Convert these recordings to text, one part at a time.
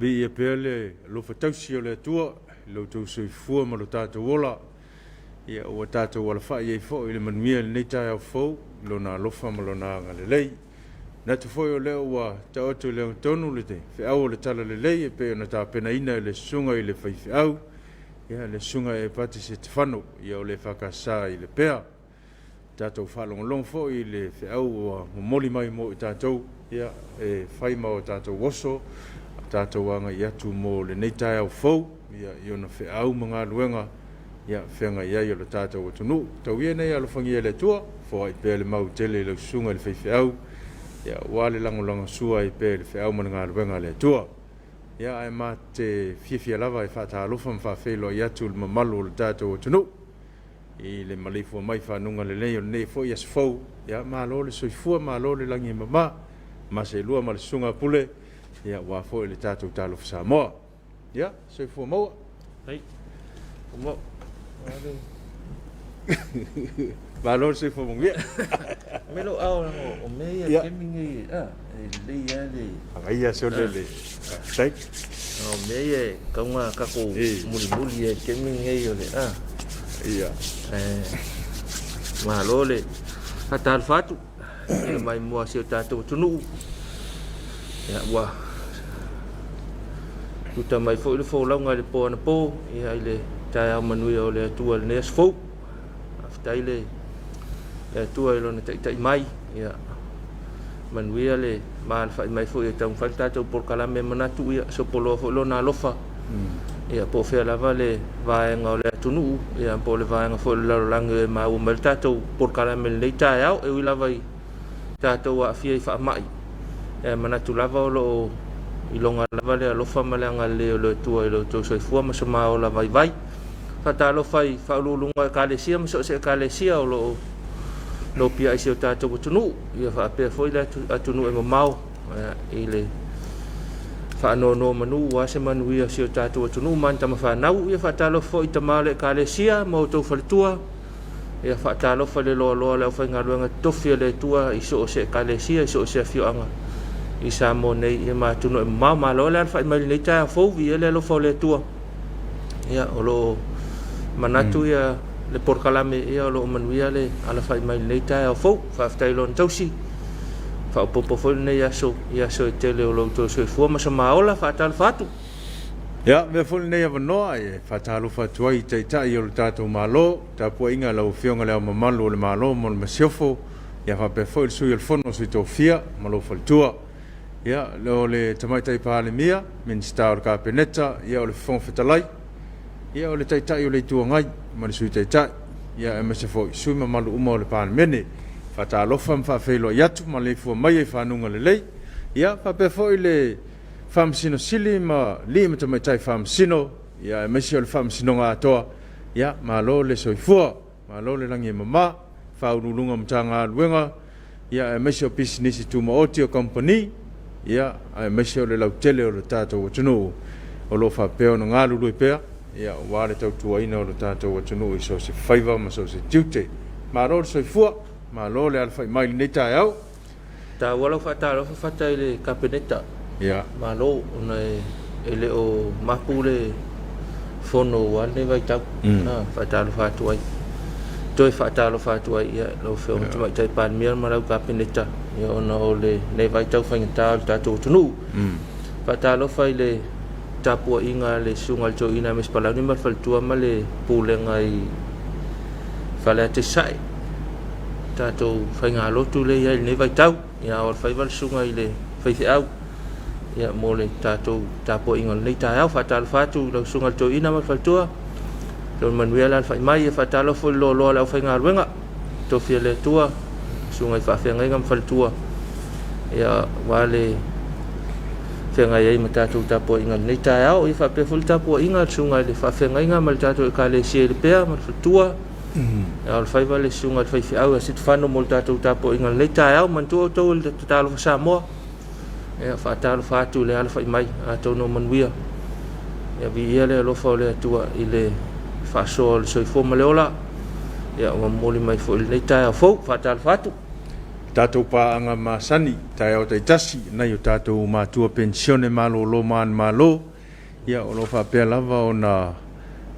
Viia pea le alofa tausi o le Atua i lo outou soifua ma lo tatou ola. Ia, ua tatou alafai ai foi i le manuia i lenei taeao fou i Lona alofa ma Lona agalelei. E manatu foi o lea ua taoto i le agatonu le feau o le Talalelei e pei ona tapenaina e le Susuga i le Faifeau, ia, le Susuga ia Epati Setefano, ia, o le EFKS i Lepea. Tatou faalogologo foi i le feau ua momoli mai mo i tatou, ia, e fai ma o tatou oso, tatou agai atu mo lenei taeao fou, ia, i ona feau ma galuega, ia, feagai ai o le tatou atunuu. Tau ia ina ia alofagia e le Atua, foai pea le mau tele i lau susuga i le faifeau, ia, aua le lagolagosua ai pea i le feau ma le galuega a le Atua. Ia, ae ma te fiafia lava e faatalofa ma faafeiloai atu i le mamalu o le tatou atunuu i le maleifua mai i fanuga lelei o lenei foi aso fou. Ia, malo le soifua, malo le lagi e mama, ma seelua ma le susuga a Pule, ia, aua foi le tatou Talofa Samoa. Ia, soifua maua. Hei. Maua. Malo le soifua manuia. Me lo ao o me ia kemi nei a e lelei lava le Agaia sole le tai. O mea ia e taunga tatou mulimuli ai i le taimi lenei o le a. Ia. Malo le faatalofa atu i le maimoa a si o tatou atunuu. Ia, ua tuta mai foi le folauga i le po anapo, ia, i le taeao manuia o le Atua i lenei aso fou. Faafetai le Atua i Lona taitai mai, ia, manuia le ma alafai mai foi e taumafai le tatou polokalame e manatu ia sopoloa foi lona alofa ia po o fea lava le vaega o le atunuu ia po o le vaega foi o le lalolagi e maua mai le tatou polokalame i lenei taeao e ui lava i tatou aafia i faamai e manatu lava o lo o iloga lava le alofa ma le agalelei o le Atua i lo outou soifua ma so ma ola vaivai. Faatalofa i faauluuluga o Ekalesia ma so o se Ekalesia o lo o nopiai i si o tatou atunuu, ia faapea foi le atunuu e mamao i le faanonomanu aua se manuia o si o tatou atunuu ma ana tamafanau. Ia faatalofa foi i tama o le Ekalesia ma outou faletua, ia faatalofa i le loaloa o le aufaigaluega totofi a le Atua i so o se Ekalesia, i so o se afioaga i Samoa nei ia ma atunuu e mamao. Malo le alafai mai i lenei taeao fou, viia le alofa o le Atua. Ia, o lo o manatu ia le polokalame, ia o lo o manuia le alafai mai i lenei taeao fou. Faafetai i lona tausi, faaopoopo foi lenei aso i aso e tele o lo outou soifua ma so ma ola. Faatalofa atu. Ia, avea foi lenei avanoa e faatalofa atu ai i Taitai o le tatou Malo, tapuaiga a lau Afioga i Le Ao Mamalu o le Malo ma le Masiofo, ia faapea foi le Sui o le Fono a Sui Tofia ma lou faletua. Ia, o le Tamaitai Palemia, Minisita o le Kapeneta, ia o le Fofoga Fetalai, ia o le Taitai o le Itu Agai ma le Sui Taitai, ia aemaise foi sui usufono mamalu uma o le Palemene. Faatalofa ma faafeiloai atu ma maleifua mai i fanuga lelei. Ia faapea foi le Faamasino Sili ma alii ma tamaitai Faamasino, ia aemaise o le Faamasinoga atoa, ia malo le soifua. Malo le lagi e mama, Faauluuluga o Matagaluega, ia aemaise o pisinisi tumaoti o kamupani, ia aemaise o le lautele o le tatou atunuu o lo o faapea ona galulue pea, ia aua le tautuaina o le tatou atunuu i so o se faiva ma so o se tiute. Malo le soifua, malo le alafai mai i lenei taeao. Taua lau faatalofa Fata i le Kapeneta. Ia. Malo ona e le o mapu le fono aua lenei vaitau. Faatalofa atu ai. Toe faatalofa atu ai ia lau Afioga i le Tamaitai Palemia ma lau Kapeneta ia ona o lenei vaitau faigata o le tatou atunuu. Faatalofa i le tapuaiga a le Susuga i le Toeaina Amos Palauni ma le faletua ma le pulega i Faleata i Sasae. Tatou faigalotu lea i ai i lenei vaitau. Ia ao alofaiva le susuga i le faifeau ia mo le tatou tapuaiga o lenei taeao. Faatalofa atu i lau susuga i le Toeaina ma le faletua. Lona manuia le alafai mai. Ia faatalofa foi i le loaloa o le aufaigaluega. Tofi e le Atua, susuga i faafeagaiga ma faletua, ia aua le feagai ai ma tatou tapuaiga i lenei taeao. Ia faapea foi le tapuaiga a le susuga i le faafeagaiga ma le tatou Ekalesia i Lepea ma le faletua. Ia o le faiva le susuga i le faifeau ia Setefano mo le tatou tapuaiga i lenei taeao. Manatua outou i le Talofa Samoa. Ia faatalofa atu i le alafai mai, atonu o manuia. Ia viia le alofa o le Atua i le faasoa o le soifua ma le ola. Ia ua momoli mai foi i lenei taeao fou. Faatalofa atu. Tatou paaga masani, taeao taitasi, nai o tatou matua penisione malolo manumalo, ia o lo o faapea lava ona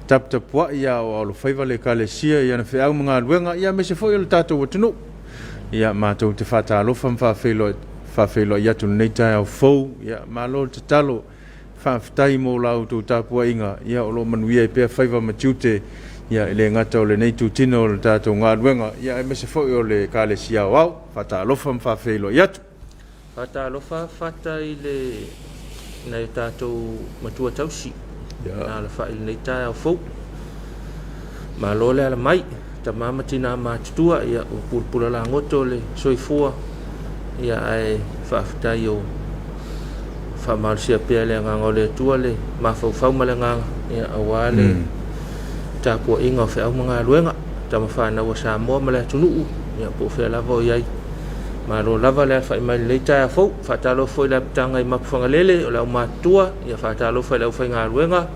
taputapuai a o alofaiva le Ekalesia i ana feau ma galuega, ia aemaise foi o le tatou atunuu. Ia matou te faatalofa ma faafeiloai atu i lenei taeao fou, ia malo le tatalo. Faafetai mo la outou tapuaiga, ia o lo o manuia ai pea faiva ma tiute, ia e le gata o lenei itutino o le tatou galuega, ia aemaise foi o le Ekalesia Aoao. Faatalofa ma faafeiloai atu. Faatalofa Fata i le nai o tatou matua tausi na alafai i lenei taeao fou. Malo le ala mai, tama ma tina matutua, ia ua pulapula lagoto le soifua, ia ae faafetai o faamalosia pea le agaga o le Atua le mafaufau ma le agaga, ia aua le tapuaiga o feau ma galuega, tama fanau a Samoa ma le atunuu, ia po o fea lava o i ai. Malo lava le alafai mai i lenei taeao fou. Faatalofa foi i le apitaga i Mapuifagalele, o le aumatutua, ia faatalofa i le aufaigaluega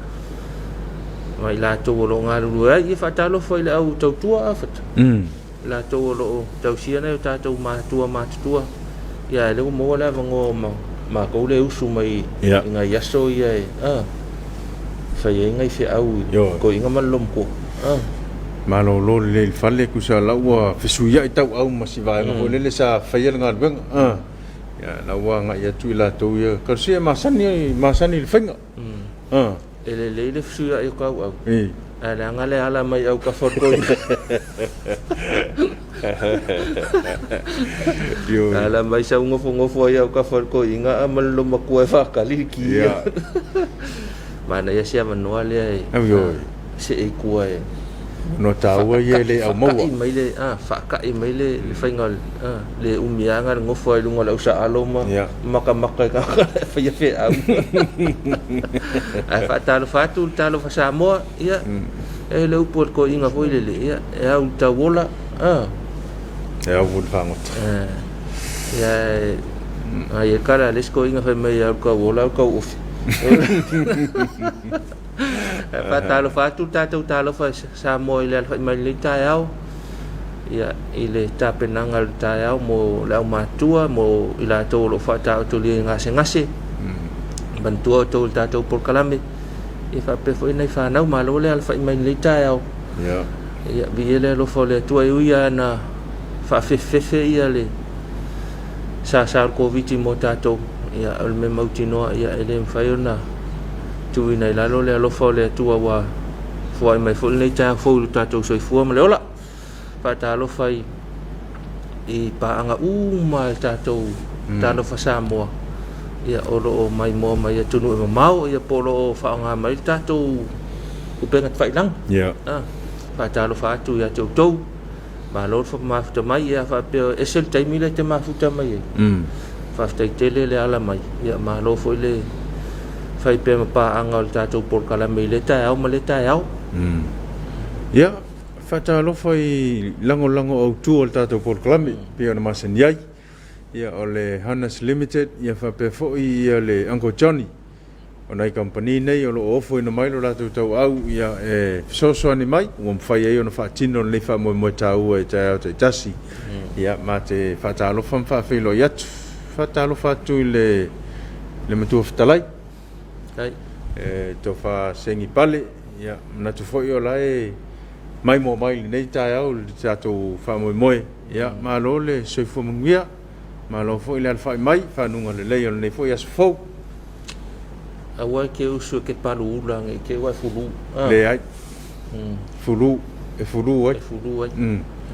ma i latou o lo o galulue ai. Ia faatalofa i le au tautua Afata, i latou o lo o tausia nai o tatou matua matutua. Ia, lea ua maua le avanoa o matou le usu mai i nai aso ia e fai ai nai feau i toeaiina ma le loomatua. Malolo lelei i le fale, tusa la ua fesuiai tauau ma si vaega foi lele sa faia le galuega. Ia, la ua agai atu i latou ia, talosia e masani, masani i le faiga. E lelei le fesuiai o tauau, ae leaga le ala mai autafa o le toeaina. Ala mai sau nofonofo ai autafa o le toeaina ma le loomatua e faatali le ki. Manaia se avanoa lea e see i tua e No taua ia e le au maua. Faaka'i mai le faaka'i mai le faiga le umiaga le nofo ai luga o le ausaalo ma matamata i tagata e faia feau. Ae faatalofa atu le talofa Samoa, ia e le upu a le toeaina foi lele, ia e au i le tauola. E au foi i le fagota. Ia ai e kala le isi toeaina fai mai e au i le tauola au i le tauofi. Ae faatalofa atu le tatou talofa Samoa i le alafai mai lenei taeao, ia, i le tapenaga o le taeao mo le aumatutua, mo i latou o lo o faataotolia i gasegase, manatua outou i le tatou polokalame, ia faapea foi nai fanau, malo le alafai mai lenei taeao. Ia, viia le alofa o le Atua, e ui lava ina faafefefefe ia le sasa o le Koviti mo tatou, ia, o le mea mautinoa, ia, e le mafai ona tuuina i lalo le alofa o le Atua ua foai mai foi lenei taeao fou i lo tatou soifua ma le ola. Faatalofa i i paaga uma a le tatou Talofa Samoa, ia, o lo o maimoa mai atunuu e mamao, ia, po o lo o faaaoga mai le tatou upega tafailagi. Faatalofa atu ia te outou. Malo le mafuta mai, ia faapea e ese le taimi lea e te mafuta mai ai. Faafetai tele le ala mai, ia malo foi le fai pea ma paaga o le tatou polokalame i lea taeao ma lea taeao. Ia, faatalofa i lagolago autu o le tatou polokalame, pei ona masani ai. Ia, o le Hunters Limited, ia faapea foi ia le Uncle Johnny. O nai kamupani nei o lo o ofoina mai lo latou tauau ia e fesoasoani mai ua mafai ai ona faatino lenei faamoemoe taua i taeao taitasi. Ia, ma te faatalofa ma faafeiloai atu. Faatalofa atu i le le Matua Fetalai, e Tofa Segi Pale, ia, manatu foi o la e maimoa mai i lenei taeao i le tatou faamoemoe. Ia, malo le soifua manuia. Malo foi le alafai mai, fanuga lelei o lenei foi aso fou. Aua e te usu e te palu ula nei te ua e fulu. Leai. Fulu, e fulu ai. E fulu ai.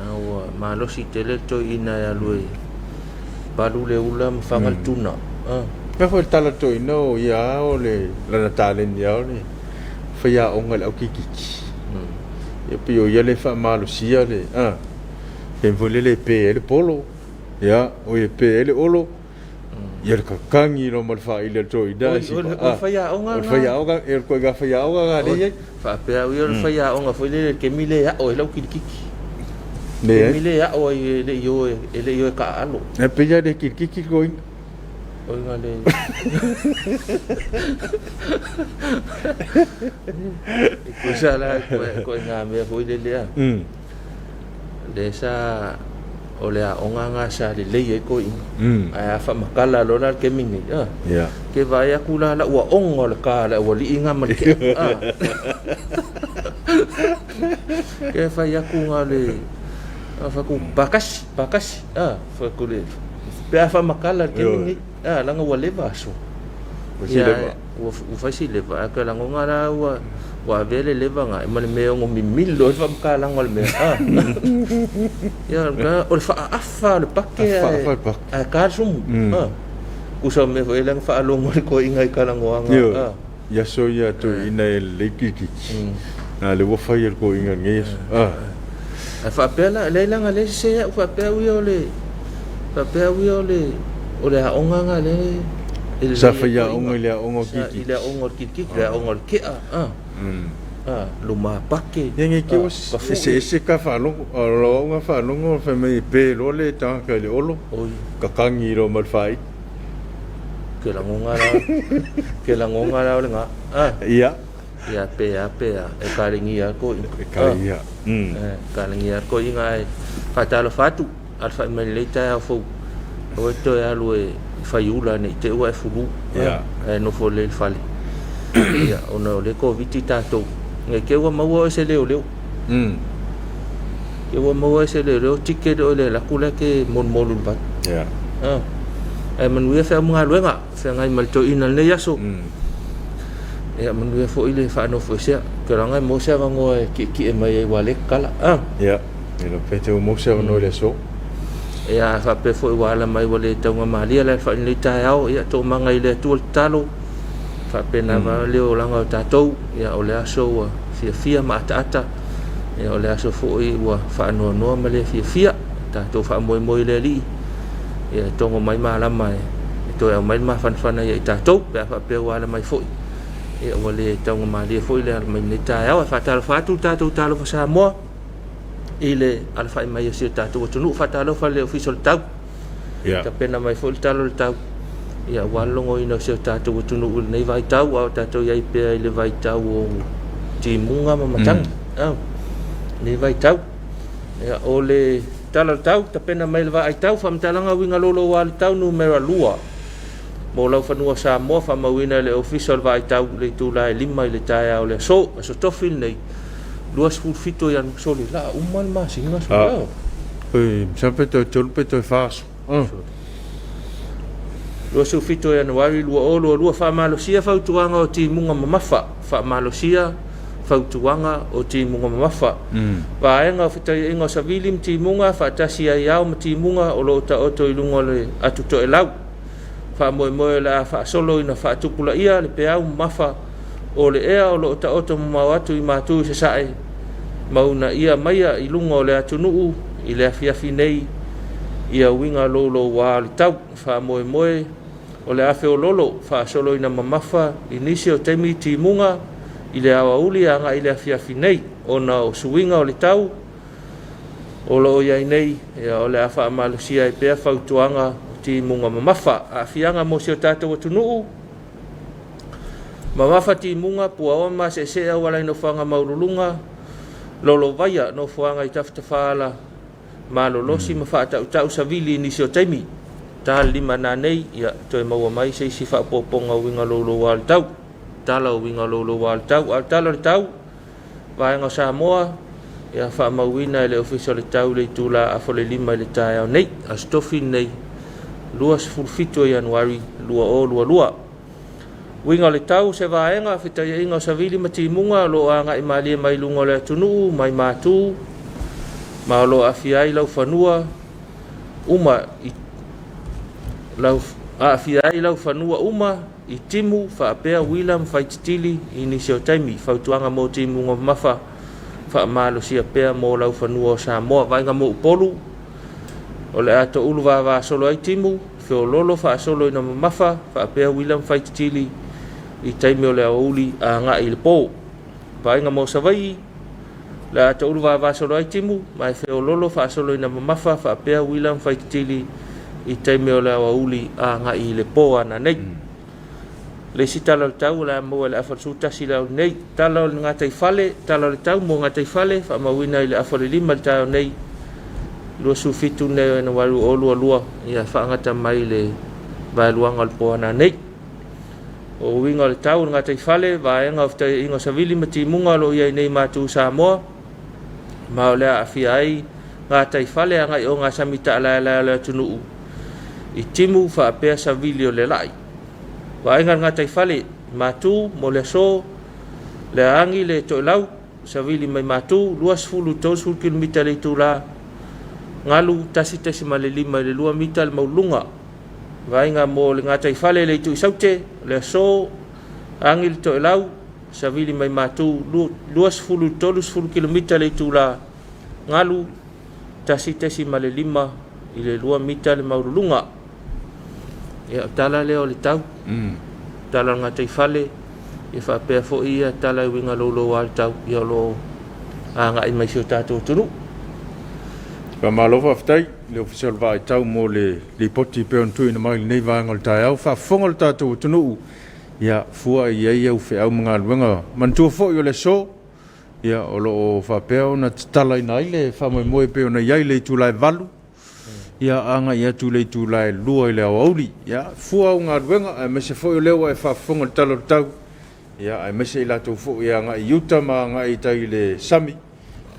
A ua malosi tele le toeaina e alu e palu le ula ma faga le tuna. Mea foi le tala toeaina o ia o le lana taleni lava o le faiaoga i le aukikiki. Ia pei o ia le faamalosia le, taimi foi lele e pe ai le polo. Ia, oi e pe ai le olo, ia le kakagi loa ma le faaili a le toeaina. Oi, o le faiaoga O le faiaoga, e o le ituaiga faiaoga lena lea e i ai. Faapea au ia o le faiaoga foi lele i le taimi lea e ao ai lau kilikiki. Leai. Taimi lea e ao ai e le i o e, e le i o e taaalo. E pei lava e le kilikiki le toeaina. Oi na le E tusa la ituaiga mea foi lele a. Lea sa O le aoga ga sa lelei ai toeaiina. Ae a faamatala loa la le taimi lenei, a, ke vaai atu la lau aoga o le ka a le aualii ga ma le kea, a. Ke fai atu ga le fai atu pakasi, pakasi, a, fai atu le pe a faamatala le taimi lenei, a, leaga ua leva aso. Ia, ua fai si leva, ae toe lagona la ua ua avea le leva na ma le mea e ono mimilo ai le faamatalaga o le mea. A. Ia, o le faaafa o le pake ae ae ta le sumu. A. Tusa o mea foi lea na faalogo ai le toeaina i talanoaga. A. I aso ia a toeaina e lelei kirikiti. A lea ua fai e le toeaina i lenei aso. A. Ae faapea la, leai leaga lea e sese au faapea au ia o le faapea au ia o le o le aoga na lea e lelei Sa fai aoga i le aoga o kirikiti. I le aoga o le kirikiti, le aoga o le kea, a. A, luma pake. Ia nei te ua eseese ka faalogo. O lau aoga faalogo fai mai e pe loa le tagata i le olo, kakagi loa ma le faaili. Ke lagona la, ke lagona la o le ga. A. Ia. Ia pe a pe a, e kalegia lava toeaiina. E kalegia. E kalegia lava toeaiina ae faatalofa atu, alafai mai lenei taeao fou. Aua e te toe alu e fai ula ne i te i ua e fulu, ae nofo lelei i le fale. Ia, ona o lea e Koviti tatou, ne i te i ua maua oe se leoleo. Te i ua maua oe se leoleo ticket oe i le alu atu la e te molumolu i le vai. Ae manuia feau ma galuega. Feagai ma le toeaina i lenei aso. Ia manuia foi le faanofoesea. Ou te iloa e maua se avanoa e tietie mai ai aua o lea e tatala. A. Ia, e iloa pe toe maua se avanoa i le aso. Ia, faapea foi ua ala mai ua le taugamalie le alafai i lenei taeao. Ia, toomaga i le Atua le tatalo. Faapena lava le olaga o tatou. Ia, o le aso ua fiafia ma ataata. Ia, o le aso foi ua faanoanoa ma le fiafia. Tatou faamoemoe i le Alii. Ia, e togo mai malama e toe aumai le mafanafana ia i tatou pe a faapea ua ala mai foi. Ia, ua le taugamalie foi le ala mai i lenei taeao. Ae faatalofa atu le tatou Talofa Samoa i le alafai mai o si o tatou atunuu. Faatalofa i le Ofisa o le Tau. Ia. Tapena mai foi le tala o le tau. Ia, aua le logoina o si o tatou atunuu i lenei vaitau, a o tatou i ai pea i le vaitau o timuga ma matagi. Mm. Lenei vaitau. Ia, o le Tala o le Tau, tapena mai le vaai tau, faamatalaga uiga louloua le tau numera 2 mo lau fanua Samoa, faamauina e le Ofisa o le Vaai Tau i le itula e 5 i le taeao o le aso, Aso Tofi lenei, 27 Ianu, sole, la uma le masina sole. Ah. Oi, masalo pe toe tolu pe toe fa aso. Ah. 27 Ianuari 2022, Faamalosia fautuaga o timuga mamafa, faamalosia fautuaga o timuga mamafa. Vaega o fetaiaiga o savili ma timuga faatasi ai ao ma timuga o lo o taoto i luga o le atu toelau. Faamoemoe o le a faasolo ina faatupulaia le peau mamafa o le ea o lo o taoto mamao atu i matu i sasae ma uunaia maia i luga o le atunuu i le afiafi nei ia uiga louloua o le tau. Faamoemoe o le a feoloolo faasolo ina mamafa i nisi o taimi timuga i le aoauli agai i le afiafi nei ona o suiga o le tau o lo o i ai nei, ia, o le a faamalosia ai pea fautuaga o timuga mamafa. Aafiaga mo si o tatou atunuu, Mamafa timuga, puaoa ma maseesee auala i nofoaga maualuluga, lolovaia nofoaga i tafatafaala malolosi ma faatautau savili i nisi o taimi. Ta le lima nanei, ia, toe maua mai se isi faaopoopoga o uiga louloua o le tau. Tala o uiga louloua o le tau. A o le tala o le tau, Vaega o Samoa, ia faamauina e le Ofisa o le Tau i le itula afa o le 5 i le taeao nei, Aso Tofi lenei, 27 o Ianuari 2022. Uiga o le tau, se vaega, fetaiaiga o savili ma timuga o lo o agai malie mai luga o le atunuu, mai matu, ma o lo o aafia ai laufanua uma i lau, aafia ai laufanua uma i timu faapea uila ma faititili i nisi o taimi. Fautuaga mo timuga mamafa, faamalosia pea mo laufanua o Samoa. Vaaiga mo Upolu, o le a toulu vavasolo ai timu, feoloolo faasolo ina mamafa faapea uila ma faititili i taimi o le aoauli agai i le po. Vaaiga mo Savaii, o le a toulu vavasolo ai timu, ma e feoloolo faasolo ina mamafa faapea uila ma faititili i taimi o le aoauli agai i le po ana nei. Le isi tala o le tau o le a maua i le afa o le 11 i le aoauli nei. Tala o le gataifale, tala o le tau mo gataifale, faamauina i le afa o le 5 i le taeao nei, 27 lenei o Ianuari 2022, ia faagata mai le vaeluaga o le po ananei. O uiga o le tau o le gataifale, vaega o fetaiaiga o savili ma timuga o lo o i ai nei i Matu Samoa, ma o le a aafia ai gataifale agai ogasami taalaelae o le atunuu i timu faapea savili o le lai. Vaaiga o le gataifale i Matu mo le aso, le aagi le toelau, savili mai Matu, 20 i le 30 kilomita i le itula, galu 1.5 i le 2 mita le maualuluga. Vaaiga mo le gataifale i le itu i Saute, o le aso, agi le toelau, savili mai Matu, 20 i le 30 kilomita le itula, galu 1.5 i le 2 mita le maualuluga. Ia, o tala lea o le tau, tala o le gataifale, ia faapea foi ia tala e uiga louloua le tau, ia o lo o agai mai si o tatou atunuu. Faamalo faafetai i le Ofisa o le Vaaitau mo le lipoti e pei ona tuuina mai i lenei vaega o le taeao. Faafofoga le tatou atunuu, ia fua i ai au feau ma galuega. Manatua foi o le aso, ia o lo o faapea ona tatalaina ai le faamoemoe e pei ona i ai le itula e 8, ia agai atu i le itula e 2 i le aoauli. Ia fua au galuega aemaise foi o lea ua e faafofoga i le tala o le tau, ia aemaise i latou foi e agai i uta ma agai i tai i le sami,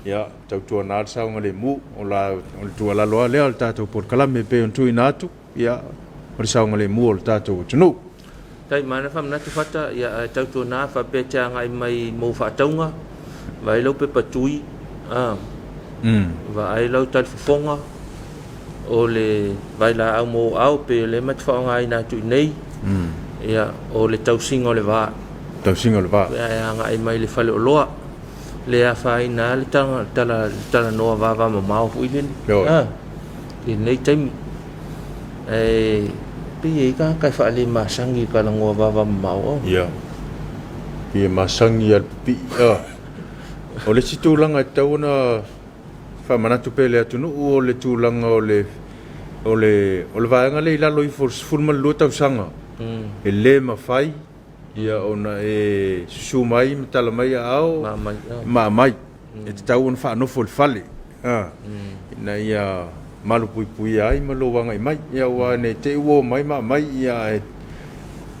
ia tautuana le saogalemu. O le tuualalo lava lea o le tatou polokalame e pei ona tuuina atu, ia o le saogalemu o le tatou atunuu. Tai mana faamanatu Fata, ia ae tautuana faapea te agai mai mo faatauga, vaai lau pepa tui, vaai lau talifofoga, o le vailaau mo ao pe o lea ma te faaaogaina atu i nei, ia, o le tausiga o le va. Tausiga o le va. Ae agai mai le faleoloa, le afaina le talanoa vavamamao foi lele. I lenei taimi. E pei e tagata e faalemasani i talanoa vavamamao. Ia. Pei e masani i le pipii. O le isi tulaga e tatau ona faamanatu pea i le atunuu o le tulaga o le vaega lea i lalo ifo o le 12 tausaga. E le mafai ia ona e susu mai ma tala mai aao ma aamai. E tatau ona faanofo i le fale ina ia malupuipuia ai ma lou agai mai. Ia aua ne i te i ua omai ma aumai, ia ae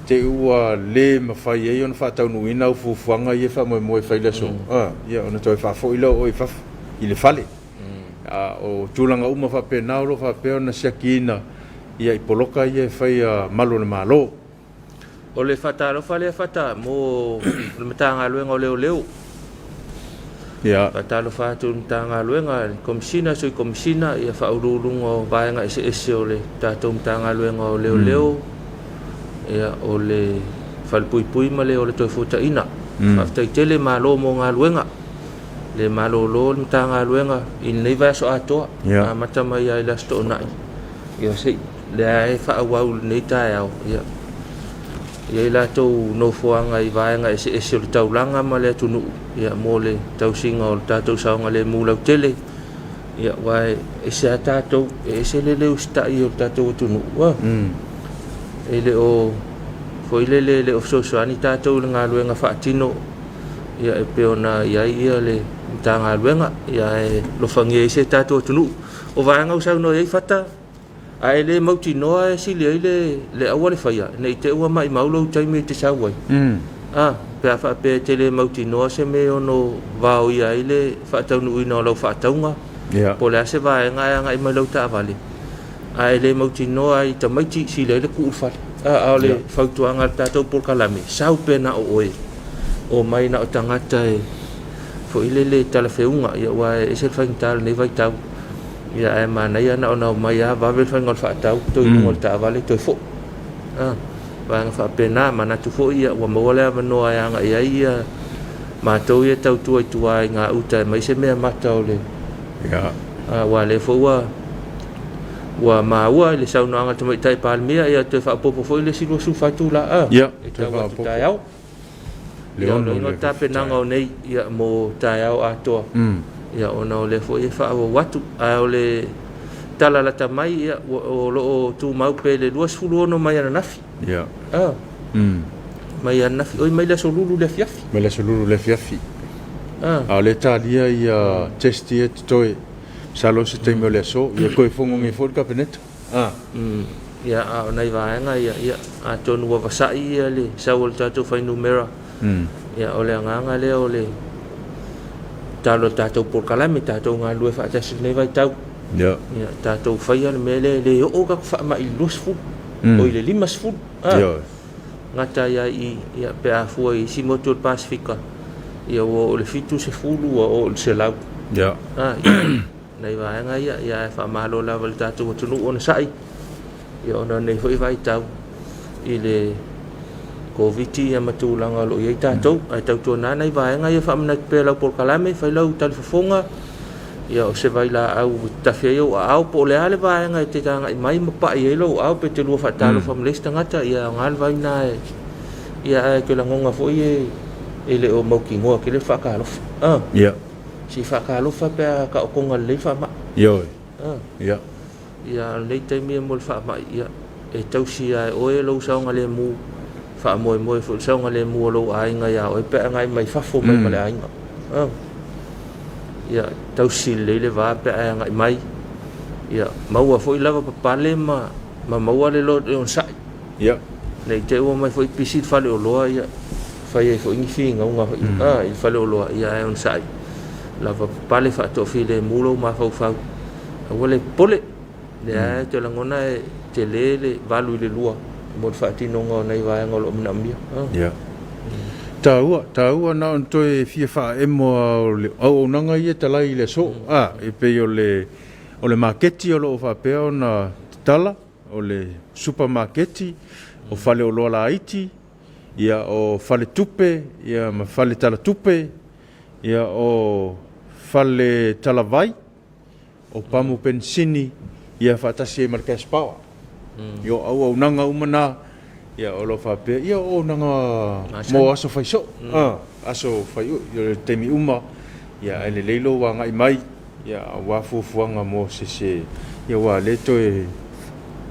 te i ua le mafai ai ona faataunuuina au fuafuaga ia e faamoemoe e fai i le aso, ia ona toe faafoi lea o oe i fafo i le fale. A o tulaga uma faapena o lo o faapea ona siakiina ia i poloka ia e fai a malu o le Malo. O le faatalofa lea Fata mo le Matagaluega o Leoleo. Ia. Faatalofa atu i le Matagaluega, le Komesina, Sui Komesina, ia faauluuluga o vaega eseese o le tatou Matagaluega o Leoleo, ia o le Falepuipui ma le o le Toefuataina. Faafetai tele malo mo galuega. Le malolo le Matagaluega i lenei vaiaso atoa, amata mai lava i le Aso Toonai. Ia se i lea e faaauau i lenei taeao, ia i ai latou nofoaga i vaega eseese o le taulaga ma le atunuu, ia mo le tausiga o le tatou saogalemu lautele. Ia aua e ese lava tatou, e ese le le usitai o le tatou atunuu. E le o foi lele, e le o fesoasoani tatou i le galuega faatino, ia e pei ona i ai ia le Matagaluega, ia ae alofagia ai si o tatou atunuu. O vaega ua saunoa i ai Fata, a e le mautinoa e sili ai le aua le faia, ne i te i ua maimau lou taimi e te sau ai. Pe a faapea e te le mautinoa se mea e ono vaoia ai le faataunuuina o lau faatauga, po o le a se vaega e agai mai lau taavale, a e le mautinoa ai i tamaiti, sili ai le tuu i le fale. A o le fautuaga a le tatou polokalame, sau pea na o oe, o mai na o tagata e foi lele talafeuga, ia aua e ese le faigata o lenei vaitau. Ia ae manaia na ona omai lava vave le faiga o le faatau, toe i luga o le taavale toe foi. Vaega faapena, manatu foi ia ua maua le avanoa e agai ai ia matou ia tautua i tua i gauta e aumai se mea mata o le aua o lea foi ua maua i le saunoaga a le Tamaitai Palemia, ia toe faaopoopo foi le isi 24 itula e tau atu taeao. Ia, o le tapenaga o nei ia mo taeao atoa, ia ona o lea foi e faaauau atu. Ae o le tala lata mai, ia o lo o tumau pea i le 26 mai ananafi. Mai ananafi, oi mai le Aso Lulu i le afiafi. Mai le Aso Lulu i le afiafi. A o lea e talia ia test ia e totoe. Masalo o se taimi o le aso, ia toe fono nei foi le Kapeneta. Ah. Ia, a o nai vaega ia, ia, atonu ua vasa'i ia le sau o le tatou fuainumera. Ia, o le agaga lea o le tatalo i le tatou polokalame, tatou galulue faatasi i lenei vaitau. Ia. Ia, tatou faia le mea lea, e le oo tatou faamai i le 20, oi le 50. Ah. Ioe. Gata ai lava i i, ia, pe a fua i isi motu o le Pasefika, ia ua oo i le 70, ua oo i le 100. Ia. Ah, ia, nai vaega ia, ia ae faamalo lava i le tatou atunuu onosai, ia ona o lenei foi vaitau i le Koviti ia ma tulaga o lo o i ai tatou. Ae tautuana nai vaega ia faamanatu pea i lau polokalame, fai lau talifofoga, ia o se vailaau e tafi ai ou aao, po o le a le vaega e te agai mai ma pai ai lou aao pe te lua faatalofa ma le isi tagata, ia e aoga le vai lena e, ia ae ou te lagona foi e le o mautinoa tele le faatalofa. Ah. Ia. Se i faatalofa pe a taotoga lelei le faamai. Ioe. Ah. Ia. Ia, a o lenei taimi mo le faamai, ia, e tausi lava e oe lou saogalemu, faamoemoe foi i le saogalemu o lou aiga ia oe pe a agai mai fafo mai ma le aiga. Ah. Ia, tausi lelei le va pe a e agai mai. Ia, maua foi lava papale ma, ma maua le loto e onosai. Ia. Ne i te i ua omai foi pisi le faleoloa, ia, fai ai foi ni finauga foi, a, i le faleoloa, ia ae onosai. Lava papale faatoafilemu lou mafaufau. Aua le popole. Lea lava ou te lagona e tele le 8 i le 2 mo le faatinoga o nai vaega o lo o manaomia. Ia. Taua, taua na ona toe fia faaemo lava o le auaunaga ia e talai i le aso. A, e pei o le, o le maketi o lo o faapea ona tatala, o le supamaketi, o faleoloa laiti, ia o faletupe, ia ma fale talatupe, ia o fale talavai, o pamu penisini, ia faatasi ai ma le cash power. Ia o auaunaga uma na, ia o lo o faapea, ia o auaunaga mo aso fai soo, aso fai taimi uma, ia ae lelei lou agai mai, ia aua fuafuaga mo se se, ia aua o lea e toe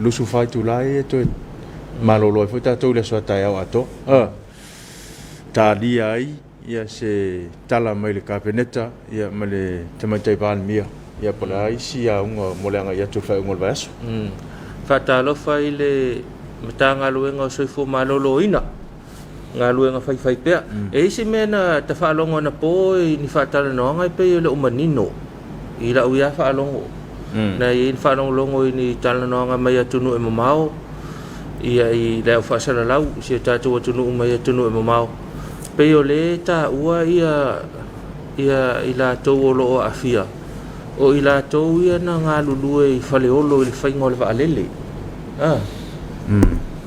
24 itula ia e toe malolo ai foi tatou i le aso a taeao atoa, talia ai ia se tala mai le Kapeneta ia ma le Tamaitai Palemia ia po o le a isi auga mo le agai atu i le faaiuga o le vaiaso. Faatalofa i le Matagaluega o Soifua Maloloina, galuega faifaipea. E i ai se mea na ta faalogo anapo i ni faatalanoaga e pei e le o manino i lau ia faalogo. Na i ai le faalogologo i ni talanoaga mai atunuu e mamao, ia i le au faasalalau i si o tatou atunuu mai atunuu e mamao. Pei o lea e taua ia ia i latou o lo o aafia, o i latou ia na galulue i Faleolo i le faiga o le vaalele. A.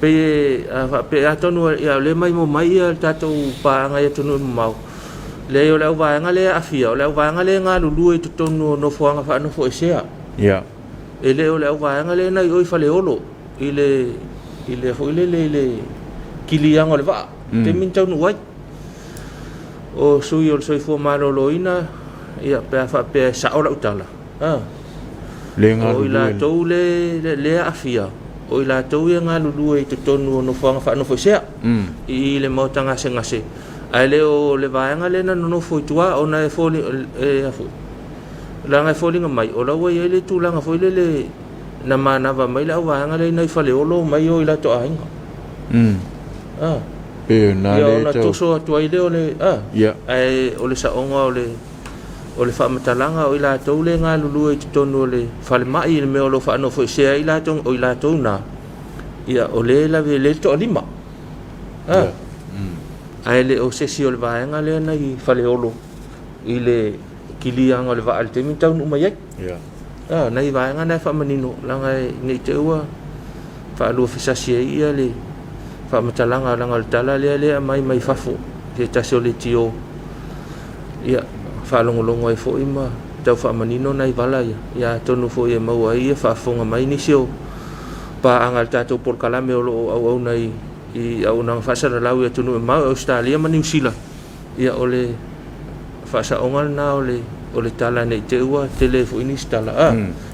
Pei e a faapea atonu ia o lea e maimoa mai ia le tatou paaga i atunuu e mamao, leai o le auvaega lea e aafia, o le auvaega lea e galulue i totonu o nofoaga faanofoesea. Ia. E le o le auvaega lea na i o i Faleolo i le i le foi lele i le kiliaga o le vaa, taimi na taunuu ai. O sui o le Soifua Maloloina, ia pe a faapea e sao lau tala, a, Le o i galulue. latou le le aafia, o i latou ia e galulue i totonu o nofoaga faanofoesea i le maota gasegase, ae le o le vaega lea na nonofo i tua ona e foli, e, a foi, leaga e foliga mai o la ua i ai le tulaga foi lele na manava mai le auvaega lea i nai Faleolo mai o i latou aiga. A. Pei o na Ia le ona tau. toso atu ai lea o le a. Ia. Ae o le saoga o le o le faamatalaga o i latou le galulue i totonu o le falemai i le mea o lo o faanofoesea ai latou, o i latou na, ia o lea e lave lea le toalima. A. Ia. Ae le o se isi o le vaega lea na i Faleolo i le kiliaga o le vaa i le taimi na taunuu mai ai. Ia. A, nai vaega na e faamanino, leaga ne i te i ua faaluafesasi ai ia le faamatalaga, leaga o le tala lea lea e aumai mai fafo, se tasi o leitio, ia, faalogologo ai foi ma tau faamanino nai vala ia, ia atonu foi e maua ai ia faafofoga mai nisi o paaga a le tatou polokalame o lo o auauna i i auaunaga faasalalau i atunuu e mamao, i Ausetalia ma Niu Sila, ia o le faasaoga lena o le o le tala ne i te i ua tele foi nisi tala, a,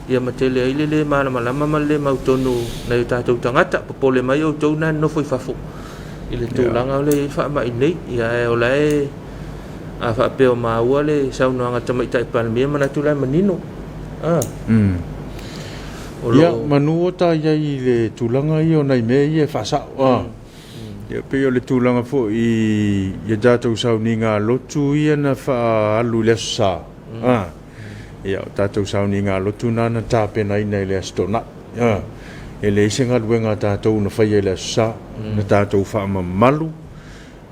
ia ma tele ai le le malamalama ma le le mautonu o nai o tatou tagata. Popole mai outou na nonofo i fafo i le tulaga o le i ai le faamai nei, ia ae o la e a faapea o maua le saunoaga a le Tamaitai Palemia, manatu la e manino. A. O Ia, lo o. manu o ta i ai i le tulaga ia o nai mea ia e faasao, a. Ia, pei o le tulaga foi i a tatou sauniga lotu ia na faaalu i le Aso Sa, a. Ia, o tatou sauniga lotu na na tapenaina i le Aso Toonai, a. E leai se galuega a tatou na faia i le Aso Sa, na tatou faamamalu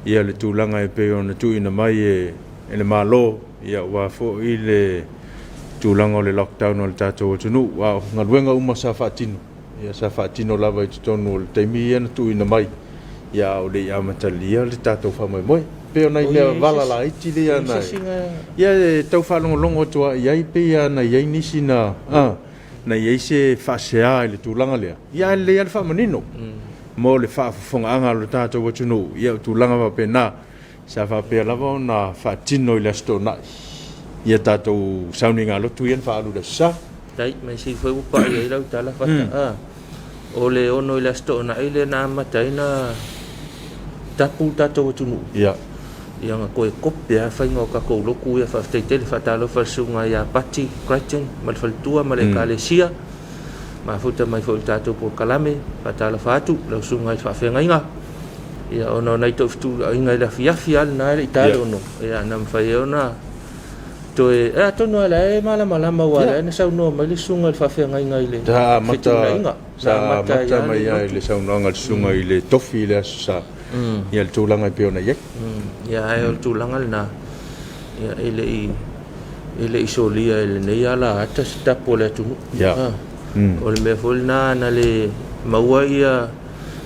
ia le tulaga e pei ona tuuina mai e le Malo, ia aua foi le tulaga o le lockdown o le tatou atunuu. A o galuega uma sa faatino, ia sa faatino lava i totonu o le taimi ia na tuuina mai, ia a o le i amatalia le tatou faamoemoe. E pei o nai mea vala laiti ia na ia e tau faalogologo atu lava i ai, pei lava na i ai nisi na na i ai se faasea i le tulaga lea, ia ae lelei lava le faamanino mo le faafofogaaga a lo tatou atunuu. Ia o tulaga faapena sa faapea lava ona faatino i le Aso Toonai ia tatou sauniga lotu ia na faaalu i le Aso Sa. Tai, mea sili foi ua pai ai lau tala Fata. A, o le 6 i le Aso Toonai lea na amata ai ona tapu le tatou atunuu. Ia. Ia na toe kope lava faiga o tatou lotu ia. Faafetai tele, faatalofa i le susuga ia Pati Crichton ma le faletua ma le ekalesia. Mafuta mai foi i le tatou polokalame. Faatalofa atu lau susuga i le faafeagaiga. Ia ona o nai toafituaiga i le afiafi lava lena e le i ta le 6, ia na mafai ai ona toe, e atonu lava o la e malamalama aua o la e na saunoa mai le susuga i le faafeagaiga i le Sa amata, fetuunaiga. sa Na amata ai amata lava mai le lava i lotu. le saunoaga a le susuga i le tofi i le Aso Sa, ia le tulaga e pei ona i ai. Ia ae o le tulaga lena, ia e le i e le i solia e lenei ala ata se tapu o le atunuu. Ia. A, o le mea foi lena na le maua ia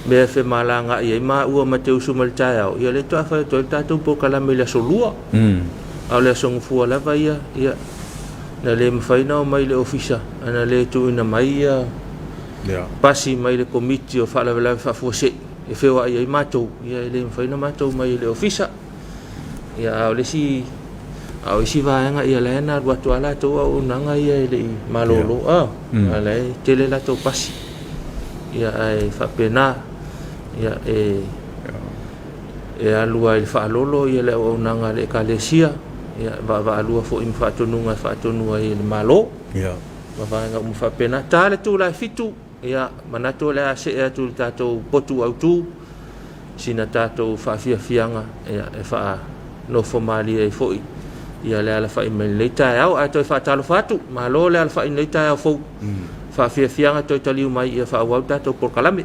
mea e femalagaai ai maua ma te usu mai le taeao, ia lea faatoa fai atu ai le tatou polokalame i le aso Lua. A o le aso Gafua lava ia, ia na le mafai ona omai i le ofisa, na le tuuina mai ia Ia. pasi mai le Komiti o Faalavelave Faafuasei e feoai ai matou, ia e le mafai ona matou omai i le ofisa. Ia a o le isi a o isi vaega ia la e na alu atu lava latou auaunaga ia e le i malolo, a a la e tele latou pasi. Ia ae faapena, ia e e alu lava i le faalolo ia le auaunaga a le ekalesia, ia vaavaalua foi ma faatonuga e faatonu ai e le Malo. Ia. Ma vaega uma faapena. Ta le itula e 7, ia manatu o le a see atu i le tatou potu autu, sina tatou faafiafiaga ia e faanofo malie ai foi ia le alafai mai lenei taeao. Ae toe faatalofa atu, malo le alafai i lenei taeao fou. Faafiafiaga toe taliu mai ia faaauau le tatou polokalame.